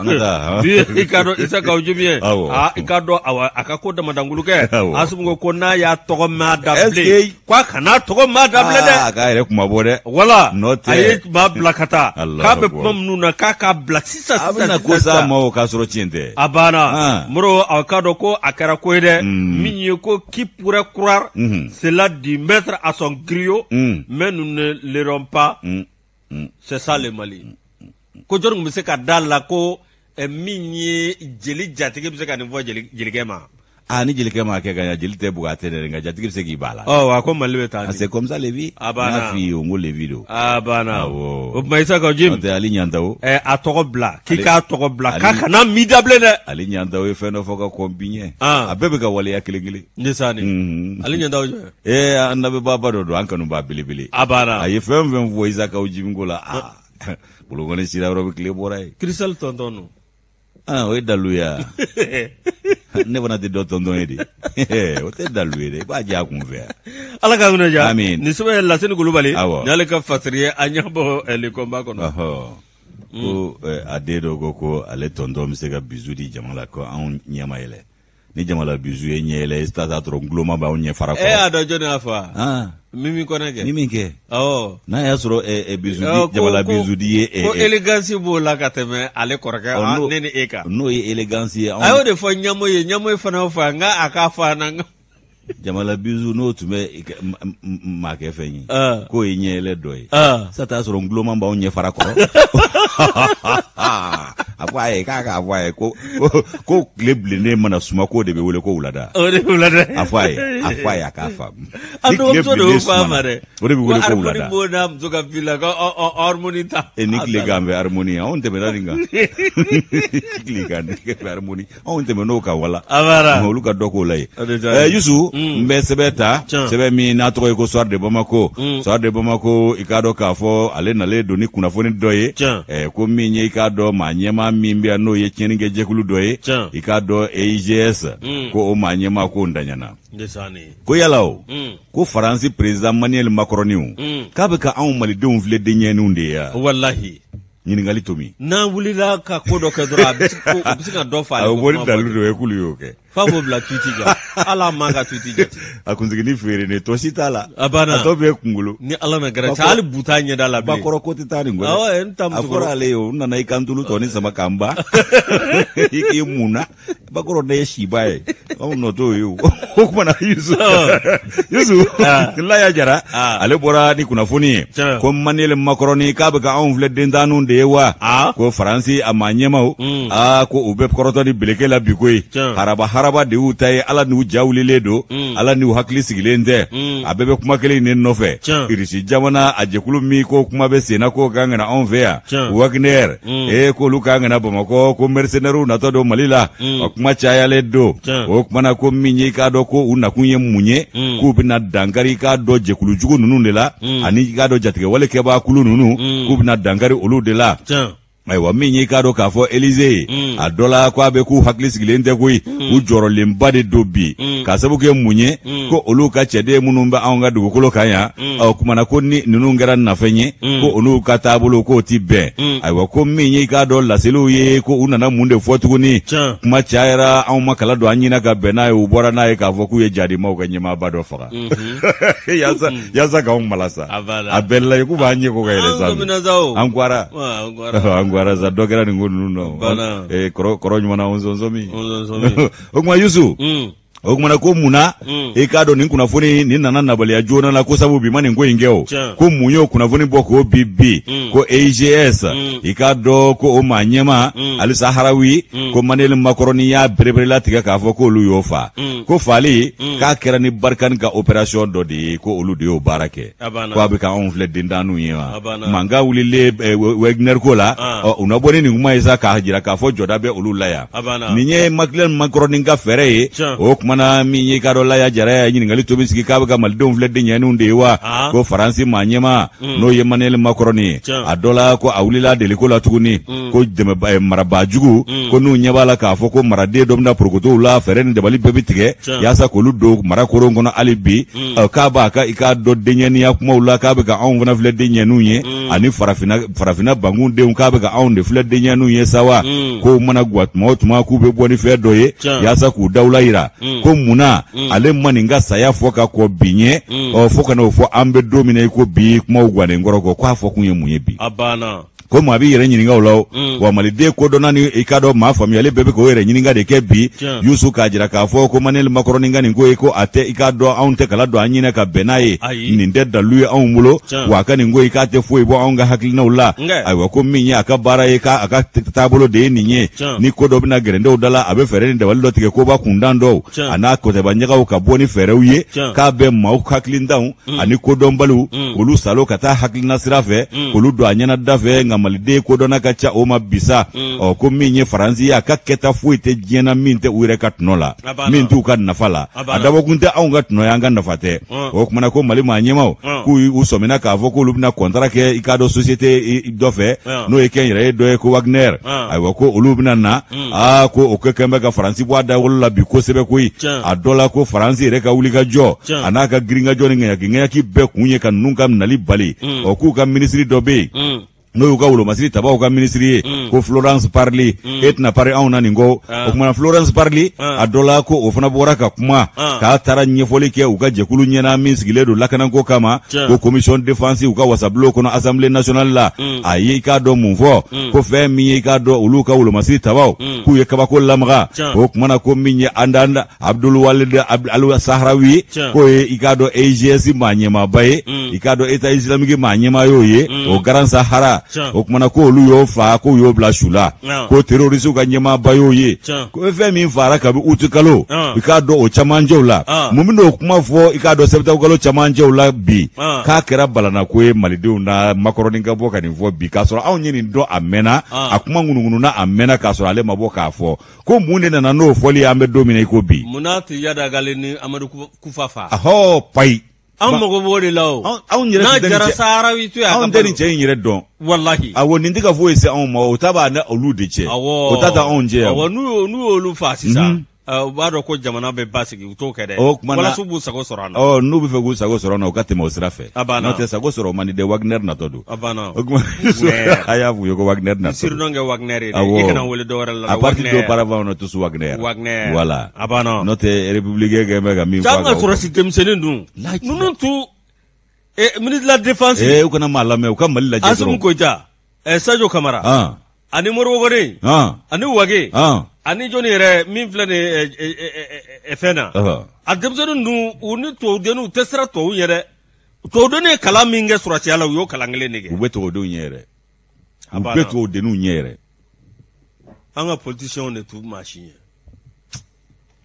Bi i k'a dɔn Isa Kawu Jim ye. Ah, i k'a dɔn awa a ka ko damadangulu kɛ. Asimi ko ko n'a y'a tɔgɔ mɛn a da bilen. K'a kana tɔgɔ mɛn a da bilen dɛ. A k'a yɛrɛ kuma bɔ dɛ. Voilà. N'o tɛ. A ye maa bila ka taa. K'a bɛ kuma minnu na k'a k'a bila sisan sisan. A bɛna ko s'a ma o k'a sɔrɔ tiɲɛ tɛ. A banna. Moro, a k'a dɔn ko a kɛra ko ye dɛ. Min ye ko qui pourrait croire cela du maître à son griot, mais nous ne l'errons pas. C'est ça le Mali. Ko jɔnni tun bɛ se ka da la ko min ye jeli jatigi bɛ se ka nin fɔ jelikɛ ma? Ah, ni jelikɛ ma kɛ ka ɲa, jeli tɛ bugɔ a tɛ dɛ, nka jatigi bɛ se k'i ba la. Ɔ, a ko Mali bɛ taa. C'est comme ça les vies. A banna. N y'a f'i ye o, n ko les vies don. A banna. Awɔ. O tuma Isa Kawu Jim. N'o tɛ Ali Ɲantawo. A tɔgɔ bila k'i k'a tɔgɔ bila k'a kana mi da bilen dɛ. Ali Ɲantawo ye fɛn dɔ fɔ ka kɔn bi ɲɛ. A bɛɛ bɛ ka waleya kelen kelen. Ne sani. Ali Ɲantawo jumɛn? An lamɛnbaaba dɔ don, an kanuba belebele. A banna. A ye fɛn fɛn fɔ Isa Kawu Jim ko la, aa, bolokɔni sira yɔrɔ bɛ tile bɔra yen. Kirisali tɔntɔn don. Ah, o ye dalu ye. Ne fana tɛ dɔ tɔntɔn ye de, o tɛ dalu ye dɛ, i b'a jɛ a kun fɛ. Ala k'an kunna diya. Amin. Nin sɛbɛn ye Lasini Kulubali. Awɔ. N'ale ka fasiri ye, an ɲɛ bɔ Le Combat kɔnɔ. Ko a den dɔ ko ko ale tɔntɔn bɛ se ka bisou di jama la, ko anw ɲɛ ma yɛlɛ. Ni jama la bisou ye ɲɛ yɛlɛ, i t'a sɔrɔ guloma b'anw ɲɛ fara kɔrɔ. E y'a dɔn jɔnni y'a fɔ wa? Mimi Kɔnɛ kɛ. Mimi kɛ. Awɔ. N'a y'a sɔrɔ bisou di jama la bisou di ye. Ko élégance b'o la ka tɛmɛ ale kɔrɔkɛ ne ni e kan. N'o ye élégance ye. A y'o de fɔ ɲamo ye, ɲamo fana y'o fɔ nka a k'a fɔ an na. Jamala bisou n'o tun bɛ maakɛ fɛn ye, k'o ye ɲɛ yɛlɛ dɔ ye. Sa t'a sɔrɔ guloma b'anw ɲɛ fara kɔrɔ. A fɔ a ye k'a k'a fɔ a ye ko ko tile bilennen mana suma, k'o de bɛ wele ko wulada. O de wulada. A fɔ a ye, a fɔ a ye, a k'a faamu. A dɔgɔmuso de y'o fɔ a ma dɛ. O de bɛ wele ko wulada. Harmonie b'o n'a muso ka vi la ko harmonie ta. Ni tile kan bɛ harmonie, anw tɛmɛna nin kan. Tile kan bɛ harmonie, anw tɛmɛn'o kan wala. A banna. Olu ka dɔ k'o la ye. Yusu, n bɛ sɛbɛn ta, sɛbɛn min n'a tɔgɔ ye ko Soir de Bamako. Soir de Bamako, i k'a dɔn k'a fɔ ale nalen don ni kunnafoni dɔ ye. Ko min ye i k'a dɔn maa ɲɛmaa min bɛ yan, n'o ye tiɲɛnikɛ jɛkulu dɔ ye, i k'a dɔn EIGS, ko o maa ɲɛmaa k'o ntanyana. Ko yala o, ko Faransi président Emmanuel Macron o, k'a bɛ ka anw malidenw filɛ denɲɛninw de ye wa? Walahi. Ɲininkali Tomi. N'an wulila ka ko dɔ kɛ dɔrɔn, a bɛ se ka dɔ fɔ ale. A bɛ bɔ ni dalu dɔ ye k'olu y'o kɛ. F'a b'o bila tweet kan, hali a man ka tweet jate. A kunsiginin feerelen tɔ si t'a la. A banna. A tɔ bɛɛ kunkolo. Ni Ala ma gɛrɛ hali bu t'a ɲɛda la bilen. Bakɔrɔ ko tɛ taa nin kɔ dɛ. Awɔ, n ta A fɔra ale ye o, n nana i kan tulu tɔ ni sama k'an ba. I k'i mun na. Bakɔrɔ ne ye siba ye. Anw nɔ t'o ye o. O tuma na Yusu. Yusu. Laya Jara. Ale bɔra ni kunnafoni ye. Ko Emmanuel Macron k'a bɛ ka anw filɛ dentanninw de ye wa? Ko Faransi a maa ɲɛmaw. Aa, ko u bɛ kɔrɔtɔ ni beleke la bi koyi. Haraba haraba de y'u ta ye, Ala n'u ja wulilen don, Ala n'u hakili sigilen tɛ. A bɛɛ bɛ kuma kelen in de nɔfɛ. Irisi jamana a jɛkulu min ko kuma bɛ senna k'o kan ka na anw fɛ yan. Wagner. K'olu kan ka na Bamakɔ, ko mercenaires natɔ don Mali la. A kuma cayalen don. O kuma na ko min ye i k'a dɔn ko u nakun ye mun ye, k'u bɛna dankari i k'a dɔn jɛkulu jugu ninnu de la, ani i k'a dɔn jatigɛwale kɛbaa kulu ninnu, k'u bɛna dankari olu de la. Ayiwa, min ye i k'a dɔn k'a fɔ Élysée ye, a dɔ la ko a bɛ k'u hakili sigilen tɛ koyi, u jɔrɔlenba de don bi, k'a sababu kɛ mun ye, ko olu ka cɛden minnu bɛ anw ka dugukolo kan yan, ɔ kumana ko ni ninnu kɛra nafɛn ye, ko olu ka taabolo k'o ti bɛn. Ayiwa, ko min ye i k'a dɔn laseliw ye, ko u nana mun de fɔ tuguni, kuma cayara, anw ma kala don an ɲinɛ ka bɛn n'a ye, u bɔra n'a ye k'a fɔ k'u ye jadimaw ka ɲɛmaaba dɔ faga. Yaasa k'anw malasa. A bɛɛ la k'u b'an ɲɛ ko ka yɛlɛ sanfɛ. An kwara. An kwara sa, dɔ kɛra nin ko ninnu nɔ. Kɔrɔ ɲuman na, nsɔnsɔn min. O tuma Yusu. O kumana ko mun na i k'a dɔn nin kunnafoni nin nana nabaliya joona la, ko sabu bi ma nin ko in kɛ o, ko mun y'o kunnafoni bɔ k'o bi bi ko EIGS, i k'a dɔn ko o maa ɲɛmaa Al-Sahraoui, ko Emmanuel Macron y'a bereberelatigɛ k'a fɔ k'olu y'o fa, ko faali k'a kɛra ni Barkhane ka opération dɔ de ye, ko olu de y'o baara kɛ. Ko a bɛ ka anw filɛ dentanninw ye wa? Mankan wulilen Wagner ko la, ɔ, u na bɔ ni nin kuma ye sa k'a jira k'a fɔ jɔda bɛ olu la yan. Nin ye Emmanuel Macron ka fɛɛrɛ ye. O kumana min ye, k'a dɔn Laya Jara ye ɲininkali tobi sigi k'a bɛ ka malidenw filɛ denɲɛninw de ye wa? Ko Faransi maa ɲɛmaa, n'o ye Emmanuel Macron ye, a dɔ la ko a wulila deliko la tuguni, ko dɛmɛ marabaajugu, ko n'u ɲɛ b'a la k'a fɔ ko maraden dɔ bɛna porokotow la, fɛɛrɛ ni dabali bɛɛ bɛ tigɛ yaasa k'olu don mara koron kɔnɔ hali bi. K'a b'a ka, i k'a dɔn, denɲɛniya kumaw la, k'a bɛ ka anw fana filɛ denɲɛninw ye, ani farafinna bankun denw, k'a bɛ ka anw de filɛ denɲɛninw ye sa wa? Kow mana gwa tuma o tuma, k'u bɛ bɔ ni fɛn dɔ ye yaasa k'u dawula yira. Ko munna ale ma nin ka saya fɔ ka kɔ bi ɲɛ, ɔ, fo ka n'o fɔ an bɛ don min na i ko bi, kumaw gannen kɔrɔ kɔ, k'a fɔ kun ye mun ye bi? A banna. Ko maa b'i yɛrɛ ɲininka o la o. Wa maliden kodɔnna ni, i k'a dɔn, maa faamuyalen bɛɛ bɛ k'o yɛrɛ ɲininka de kɛ bi. Yusu, k'a jira k'a fɔ ko Emmanuel Macron ka nin ko ye, ko a tɛ, i k'a dɔn, anw tɛ kala don an ɲinɛ ka bɛn n'a ye. Nin tɛ dalilu ye anw bolo. Wa a ka nin ko ye, k'a tɛ foyi bɔ anw ka hakilinaw la. Ayiwa, ko min ye a ka baara ye, k'a a ka taabolo de ye nin ye. Ni ko dɔ bɛna gɛrɛndɛw da la, a bɛ fɛɛrɛ ni dabali dɔ tigɛ, koba kundan dɔw a n'a kɔtɛba ɲagaw ka bɔ ni fɛɛrɛw ye, k'a bɛ maaw hakilintanw ani kodɔnbaliw k'olu salo ka taa hakilina sira fɛ, k'olu don a ɲɛna da fɛ. Nka maliden kodɔnna ka ca o ma bisa. Ɔ, ko min ye Faransi ye, a ka kɛta foyi tɛ diɲɛ na min tɛ u yɛrɛ ka tɔnɔ la, min t'u ka nafa la. A dabɔkun tɛ anw ka tɔnɔ ye, an ka nafa tɛ. O kumana ko Mali maa ɲɛmaw, k'u u sɔmina k'a fɔ k'olu bɛna kɔntara kɛ, i k'a dɔn, société dɔ fɛ, n'o ye kɛnyɛrɛye dɔ ye, ko Wagner. Ayiwa, ko olu bɛna na. Aa, ko o kɛ kɛn bɛ ka Faransi bɔ a dawolo la bi kosɛbɛ koyi. A dɔ la ko Faransi yɛrɛ ka wulikajɔ a n'a ka girinkajɔ ni ŋaɲaki ŋaɲaki bɛɛ kun ye ka ninnu ka nali bali. Ɔ, k'u ka minisiri dɔ bɛ yen, n'o y'u ka wolomasiri tabaw ka minisiri ye, ko Florence Parly. E tɛna pari anw na nin kɔ. O kumana Florence Parly, a dɔ la ko o fana bɔra ka kuma, k'a taara ɲɛfɔli kɛ u ka jɛkulu ɲɛna min sigilen don lakanako kama, ko commission défense, u ka wasabulon kɔnɔ, assemblée nationale la. A ye, i k'a dɔn, mun fɔ? Ko fɛn min ye, i k'a dɔn, olu ka wolomasiri tabaw, k'u ye kabako lamaga. O kumana ko min ye Andan Abdul Walid Al Sahraoui, k'o ye, i k'a dɔn, EIGS maa ɲɛmaaba ye, i k'a dɔn, État islamique maa ɲɛmaa y'o ye o Grand Sahara. O kumana ko olu y'o fa, k'u y'o bila su la, ko terroriste ka ɲɛmaaba y'o ye, ko fɛn min faara kabi uti kalo, i k'a dɔn, o camancɛw la. Mun bɛ n'o kuma fɔ, i k'a dɔn, septembre kalo camancɛw la bi, k'a kɛra balanako ye malidenw na, Macron ka bɔ ka nin fɔ bi, k'a sɔrɔ anw ye nin dɔn a mɛnna, a kuma ŋunuŋununa a mɛnna, k'a sɔrɔ ale ma bɔ k'a fɔ. Ko mun de nana n'o fɔli ye an bɛ don min na i ko bi? Munna tɛ Iyad Ag Ghali ni Amadu Kufa fa? Ahɔ, payi. An mago b'o de la o. Anw yɛrɛ n'a jara Saharawi to yen, a ka. Anw tɛ nin cɛ in yɛrɛ dɔn. Walahi. Awɔ, nin tɛ ka foyi se anw ma, o ta b'a ni olu de cɛ. O ta tɛ anw cɛ yan. Awɔ, n'u y'olu fa sisan, u b'a dɔn ko jamana bɛ basigi, u t'o kɛ dɛ. O kuma na, walasa u b'u sago sɔrɔ a na. Ɔ, n'u bɛ fɛ k'u sago sɔrɔ a na, u ka tɛmɛ o sira fɛ. A banna. N'o tɛ, sago sɔrɔ man di dɛ, Wagner natɔ don. A banna. O kuma, a y'a f'u ye ko Wagner natɔ don. Surnom kɛ Wagner ye dɛ. I kana wele dɔwɛrɛ la. À partir d'auparavant, on est tous Wagner. Wagner. Voilà. A banna. N'o tɛ, républicain kɛ bɛ ka min fɔ. An ka sɔrɔsi denmisɛnnin dun. Ninnu tu ministre de la défense. Ee, u kana maa lamɛn, u ka Mali lajɛ dɔrɔn. Assimi Goïta, Sadio Camara. Ani Modibo Kone. Ani Wage. Ani jɔnni yɛrɛ min filɛ nin ye fɛn na. A denmisɛnnin ninnu, u ni tubabudenninw, u tɛ siran tubabu ɲɛ dɛ. Tubabudennin ye kalan min kɛ sɔrɔsiya la, u y'o kalan kelen de kɛ. U bɛ tubabudenw ɲɛ yɛrɛ. U bɛ tubabudenninw ɲɛ yɛrɛ. An ka politiciens de t'u maa si ɲɛ.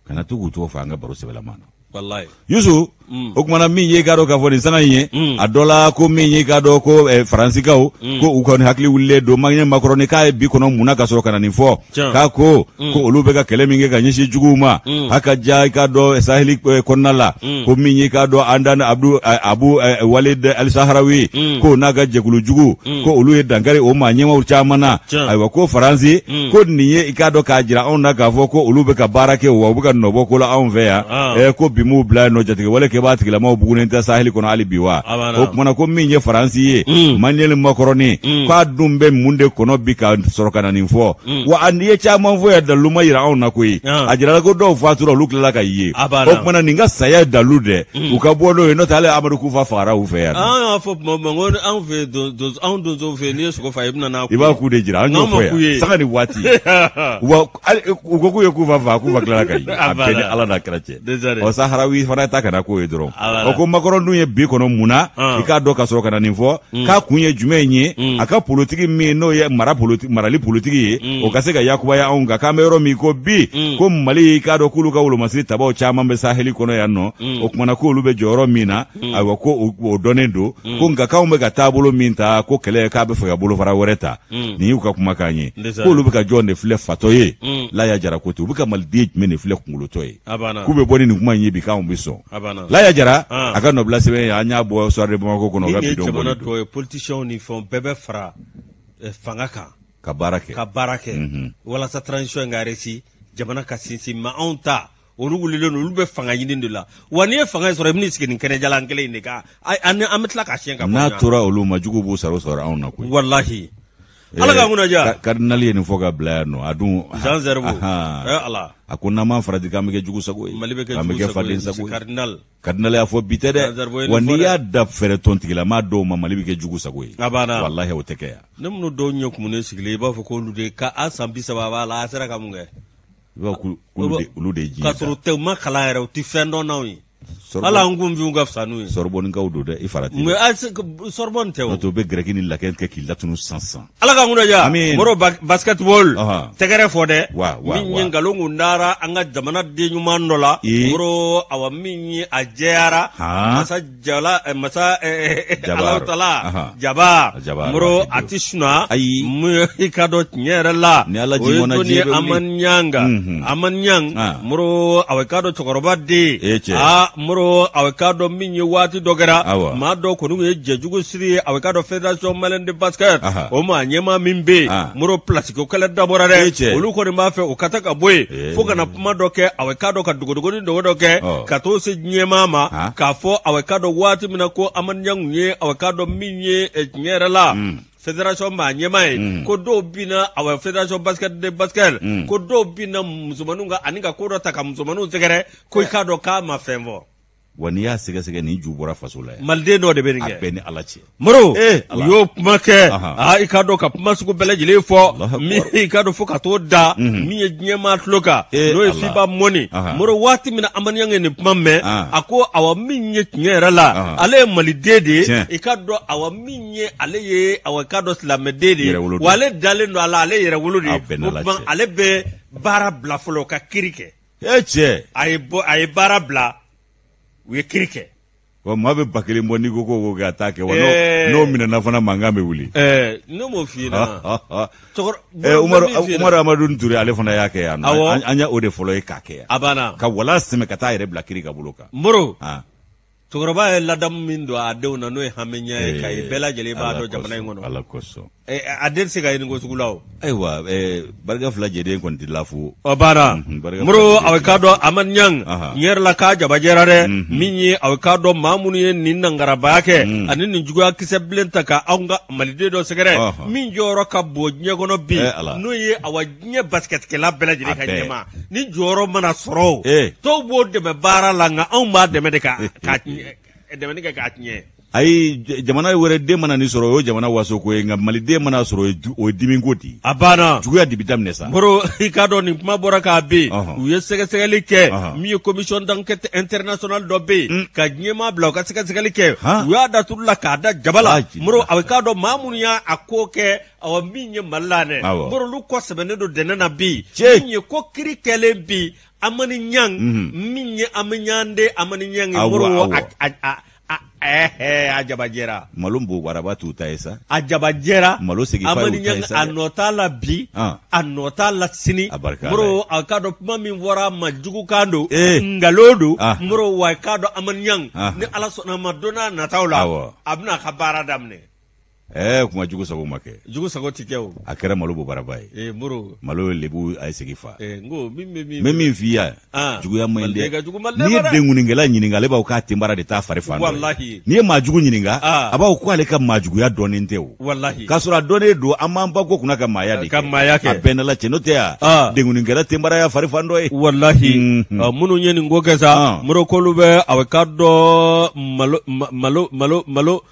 Kana to k'u tɔgɔ fɔ an ka baro sɛbɛlama na. Walayi. Yusu, o kumana min ye, k'a dɔn k'a fɔ nin sanga in ye, a dɔ la ko min ye, k'a dɔn ko Faransikaw, ko u kɔni hakili wulilen don Emmanuel Macron k'a ye bi kɔnɔ mun na ka sɔrɔ ka na nin fɔ, k'a ko ko olu bɛ ka kɛlɛ min kɛ ka ɲɛsin juguw ma, a ka ja, i k'a dɔn, saheli kɔnɔna la, ko min ye, k'a dɔn, Andan Abdu Abu Walid Al Sahraoui, ko n'a ka jɛkulu jugu, ko olu ye dankari o maa ɲɛmaaw caman na. Ayiwa, ko Faransi, ko nin ye, i k'a dɔn, k'a jira anw na k'a fɔ ko olu bɛ ka baara kɛ, wa u bɛ ka nɔbɔ ko la anw fɛ yan. Ko bi m'u bila yen nɔ, jatigɛwale kɛbaa tigilamaw bugunen tɛ saheli kɔnɔ hali bi wa? O kumana ko min ye Faransi ye, Emmanuel Macron, k'a dun bɛ mun de kɔnɔ bi ka sɔrɔ ka na nin fɔ? Wa a n'i ye caman fɔ yan, dalilu ma yira anw na koyi. A jirala ko dɔw fatura, olu tilala ka ye. O kumana nin ka saya dalilu dɛ, u ka bɔ n'o ye, n'o tɛ hali Amadu Kufa fagara u fɛ yan. An y'a fɔ tuma min ko anw fɛ yen, anw donsow fɛ yen, n'i ye sogo faga i bɛ na n'a ku ye. I b'a ku de jira, an y'o fɔ yan sanga ni waati. Wa u ko k'u ye Kufa faga, Kufa tilala ka ye. A bɛɛ ni Ala n'a kira cɛ. Ɔ Saharawi fana ta kana k'o ye dɔrɔn. O ko Macron dun ye bi kɔnɔ mun na, i k'a dɔn ka sɔrɔ ka na nin fɔ, k'a kun ye jumɛn ye? A ka politiki min n'o ye mara politi marali politiki ye, o ka se ka yakubaya anw kan, k'an bɛ yɔrɔ min ko bi, ko Mali, i k'a dɔn k'olu ka wolomasiri tabaw caman bɛ saheli kɔnɔ yan nɔ. O kumana k'olu bɛ jɔyɔrɔ min na, ayiwa, ko o dɔnnen don, ko nka k'anw bɛ ka taabolo min ta, ko kɛlɛ k'a bɛ fɛ ka bolofara wɛrɛ ta. Nin y'u ka kumakan ye. K'olu bɛ ka jɔn de filɛ fatɔ ye? Laya Jara ko ten. U bɛ ka maliden jumɛn de filɛ kunkolotɔ ye k'u bɛ bɔ ni nin kuma in ye bi k'anw bɛ sɔn? Laya Jara a ka nɔbila sɛbɛn ye, an y'a bɔ Soir de Bamako kɔnɔ. O ka bidon jamana dɔ ye, politiciens ni fɛnw bɛɛ bɛ fara fanga kan ka baara kɛ, ka baara kɛ walasa transition in ka réussir, jamana ka sinsin. Mais anw ta, olu wulilen don, olu bɛ fanga ɲini de la. Wa n'i ye fanga in sɔrɔ, i bɛn'i sigi nin kɛnɛjalan kelen in de kan, an bɛ tila ka siɲɛ ka bɔ. N'a tora olu ma, jugu b'u sara sɔrɔ anw na koyi. Walahi, Ala k'an kunna diya. Cardinal ye nin fɔ ka bila yan nɔ, a dun. Jean Zerbo, ala. A ko n'an m'an farati k'an bɛ kɛ jugu sago ye. Mali bɛ kɛ jugu sago ye, faden sago ye. Cardinal. Cardinal y'a fɔ, bi tɛ dɛ. Wa n'i y'a da fɛɛrɛ tɔntigilama dɔw ma, Mali bɛ kɛ jugu sago ye. A banna. Walahi, o tɛ kɛ yan. Ne minnu dɔw ɲɛ kumunen sigilen, i b'a fɔ k'olu de ka an san 30 b'a la, a sera ka mun kɛ? I b'a fɔ olu de ye diɲɛ. K'a sɔrɔ u tɛ, u ma kalan yɛrɛ, u tɛ fɛn dɔn n'anw ye. Hali an kunfinw ka fisa n'u ye. Sorbonne-kaw don dɛ, i farati. Sorbonne tɛ o. N'o tɛ, u bɛ gɛrɛki ni latin kɛ k'i latunu san san. Ala k'an kunna diya. Moro, basketball. Tɛgɛrɛ fɔ dɛ. Min ye nkalon kun dara an ka jamana den ɲuman dɔ la. Moro, awa, min ye a jɛyara. Masa jala masa Alahu Jaba. Moro, a tɛ suna. Ayi. I ka dɔn tiɲɛ yɛrɛ la. Ni Ala ji mɔnna, diɲɛ bɛ wuli. Amani Ɲanga. Amani Ɲang. Moro, awa, k'a dɔn cɛkɔrɔba den. E cɛ. Aa Moro, awa, k'a dɔn min ye waati dɔ kɛra. Maa dɔ kɔni ye jɛjugu siri ye, awa, k'a dɔn Fédération malienne de basket. O maa ɲɛmaa min bɛ yen. Moro, place ko kɛlɛ dabɔra dɛ. E cɛ. Olu kɔni b'a fɛ o ka taa ka bɔ yen. Fo ka na kuma dɔ kɛ, awa, k'a dɔn ka dogodogonin dogo dɔ kɛ. Ka t'o se ɲɛmaa ma. K'a fɔ, awa, k'a dɔn waati min na ko Amani Ɲang ye, awa, k'a dɔn min ye tiɲɛ yɛrɛ la. Fédération maa ɲɛmaa ye, ko dɔw binna, awa, fédération basket de basket, ko dɔw binna musomaninw kan ani ka ko dɔ ta ka musomaninw sɛgɛrɛ, ko i k'a dɔn k'a ma fɛn fɔ. Wa n'i y'a sɛgɛsɛgɛ, nin ju bɔra faso la yan. Maliden dɔ de bɛ nin kɛ. A bɛɛ ni Ala cɛ. Moro, u y'o kuma kɛ, aa i k'a dɔn ka kuma sugu bɛɛ lajɛlen fɔ, min i k'a dɔn fo ka t'o da min ye diɲɛmaa tulo kan, n'o ye FIBA mɔni. Moro, waati min na Amani Ɲang ye nin kuma mɛn, a ko awa, min ye tiɲɛ yɛrɛ la, ale ye maliden de ye, i k'a dɔn, awa, min ye ale ye, awa, k'a dɔn silamɛden de ye, wa ale dalen don a la, ale yɛrɛwolo de ye. O tuma ale bɛ baara bila fɔlɔ ka kiri kɛ. E cɛ. A ye bɔ, a ye baara bila, u ye kiri kɛ. Wa maa bɛ 1000 bɔ, n'i ko k'o kɛ, a t'a kɛ. Wa n'o minɛna fana, mankan bɛ wuli. Ne m'o f'i ɲɛna. Umaru Amadu Ture, ale fana y'a kɛ yan nɔ. An y'o de fɔlɔ ye k'a kɛ yan. A banna. Ka wala sɛmɛ ka taa yɛrɛ bila kiri ka bolo kan. Moro. Cɛkɔrɔba ye ladamu min don a denw na, n'o ye hamiɲa ye, ka ye bɛɛ lajɛlen b'a dɔn jamana in kɔnɔ. Ala kosɔn. A den tɛ se ka ye nin ko sugu la o. Ayiwa, barika fila jɛden kɔni tɛ lafu. O banna. Moro, aw k'a dɔn Amani Ɲang tiɲɛ yɛrɛ la k'a jabajɛra dɛ. Min ye, aw k'a dɔn maa minnu ye nin nangarabaya kɛ ani nin juguya kisɛ bilen ta ka anw ka maliden dɔ sɛgɛrɛ, min jɔyɔrɔ ka bon diɲɛ kɔnɔ bi, n'o ye, awa, diɲɛ basikɛtikɛla bɛɛ lajɛlen ka ɲɛmaa. Ni jɔyɔrɔ mana sɔrɔ o, tɔw b'o dɛmɛ baara la, nka anw b'a dɛmɛ de ka dɛmɛni kɛ k'a tiɲɛ. Ayi, jamana wɛrɛ den mana nin sɔrɔ, o ye jamana waso ko ye, nka maliden mana sɔrɔ, o ye dimi ko di. A banna. Juguya de bi daminɛ sa. Moro, i k'a dɔn nin kuma bɔra k'a bin, u ye sɛgɛsɛgɛli kɛ, min ye commission d'enquête internationale dɔ bɛ yen, ka ɲɛmaa bila u ka sɛgɛsɛgɛli kɛ. U y'a da tulu la k'a da jaba la. Moro, a k'a dɔn maa minnu y'a ko kɛ, awa, min ye Mali la dɛ, Moro, olu kɔ sɛbɛnnen don dɛnɛn na bi. Min ye ko kiri kɛlen bi, Amani Ɲang, min ye Amani Ɲande, Amani Ɲang, Moro, a jabajɛra. Malo bo waraba t'u ta ye sa. A jabajɛra. Malo segin fa y'u ta ye sa. A nɔ t'a la bi, a nɔ t'a la sini. Moro, a k'a dɔn kuma min fɔra a ma, jugukan don, nkalon don. Moro, wa a k'a dɔn Amani Ɲang, ni Ala sɔnna a ma, don n'a nataw la, a bɛna a ka baara daminɛ. Ɛɛ, kuma jugu sago ma kɛ. Jugu sago ti kɛ o. A kɛra malo bobaraba ye. Ee Moro. Malo ye lebu, a ye segi fa. Ee, n ko min bɛ min. N bɛ min f'i ye, juguya man ɲi dɛ. N'i ye denkundinkɛla ɲininka, ale b'a fɔ k'a tenbara de t'a fari fan dɔ ye. Walahi. N'i ye maa jugu ɲininka, a b'a fɔ ko ale ka maajuguya dɔnnen tɛ o. Walahi. K'a sɔrɔ a dɔnnen don, an b'an ba ko kunna ka maaya de kɛ. Ka maaya kɛ. A bɛɛ n'Ala cɛ, n'o tɛ yan, denkundinkɛla tenbara y'a fari fan dɔ ye. Walahi. Minnu ye nin ko kɛ sa, Moro, k'olu bɛ a bɛ k'a dɔn malo malo malo malo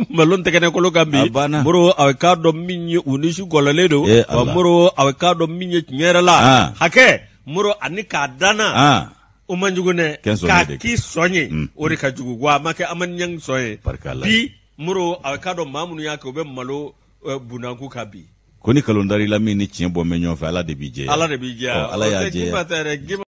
malo tɛgɛnɛkolo kan bi. Moro, a bɛ k'a dɔn min ye u ni su gɔlɔlen don. Wa Moro, a bɛ k'a dɔn min ye tiɲɛ yɛrɛ la hakɛ, Moro, ani k'a danna o man jugu dɛ, k'a k'i sɔn ye, o de ka jugu. Wa a ma kɛ Amani Ɲangi sɔn ye bi. Moro, a bɛ k'a dɔn maa minnu y'a kɛ, u bɛ malo bunakun kan bi. Ko ni kalon dar'i la, min ni tiɲɛ bɔ bɛ ɲɔgɔn fɛ, Ala de b'i jɛ. Ala de b'i jɛ. Ala y'a jɛ.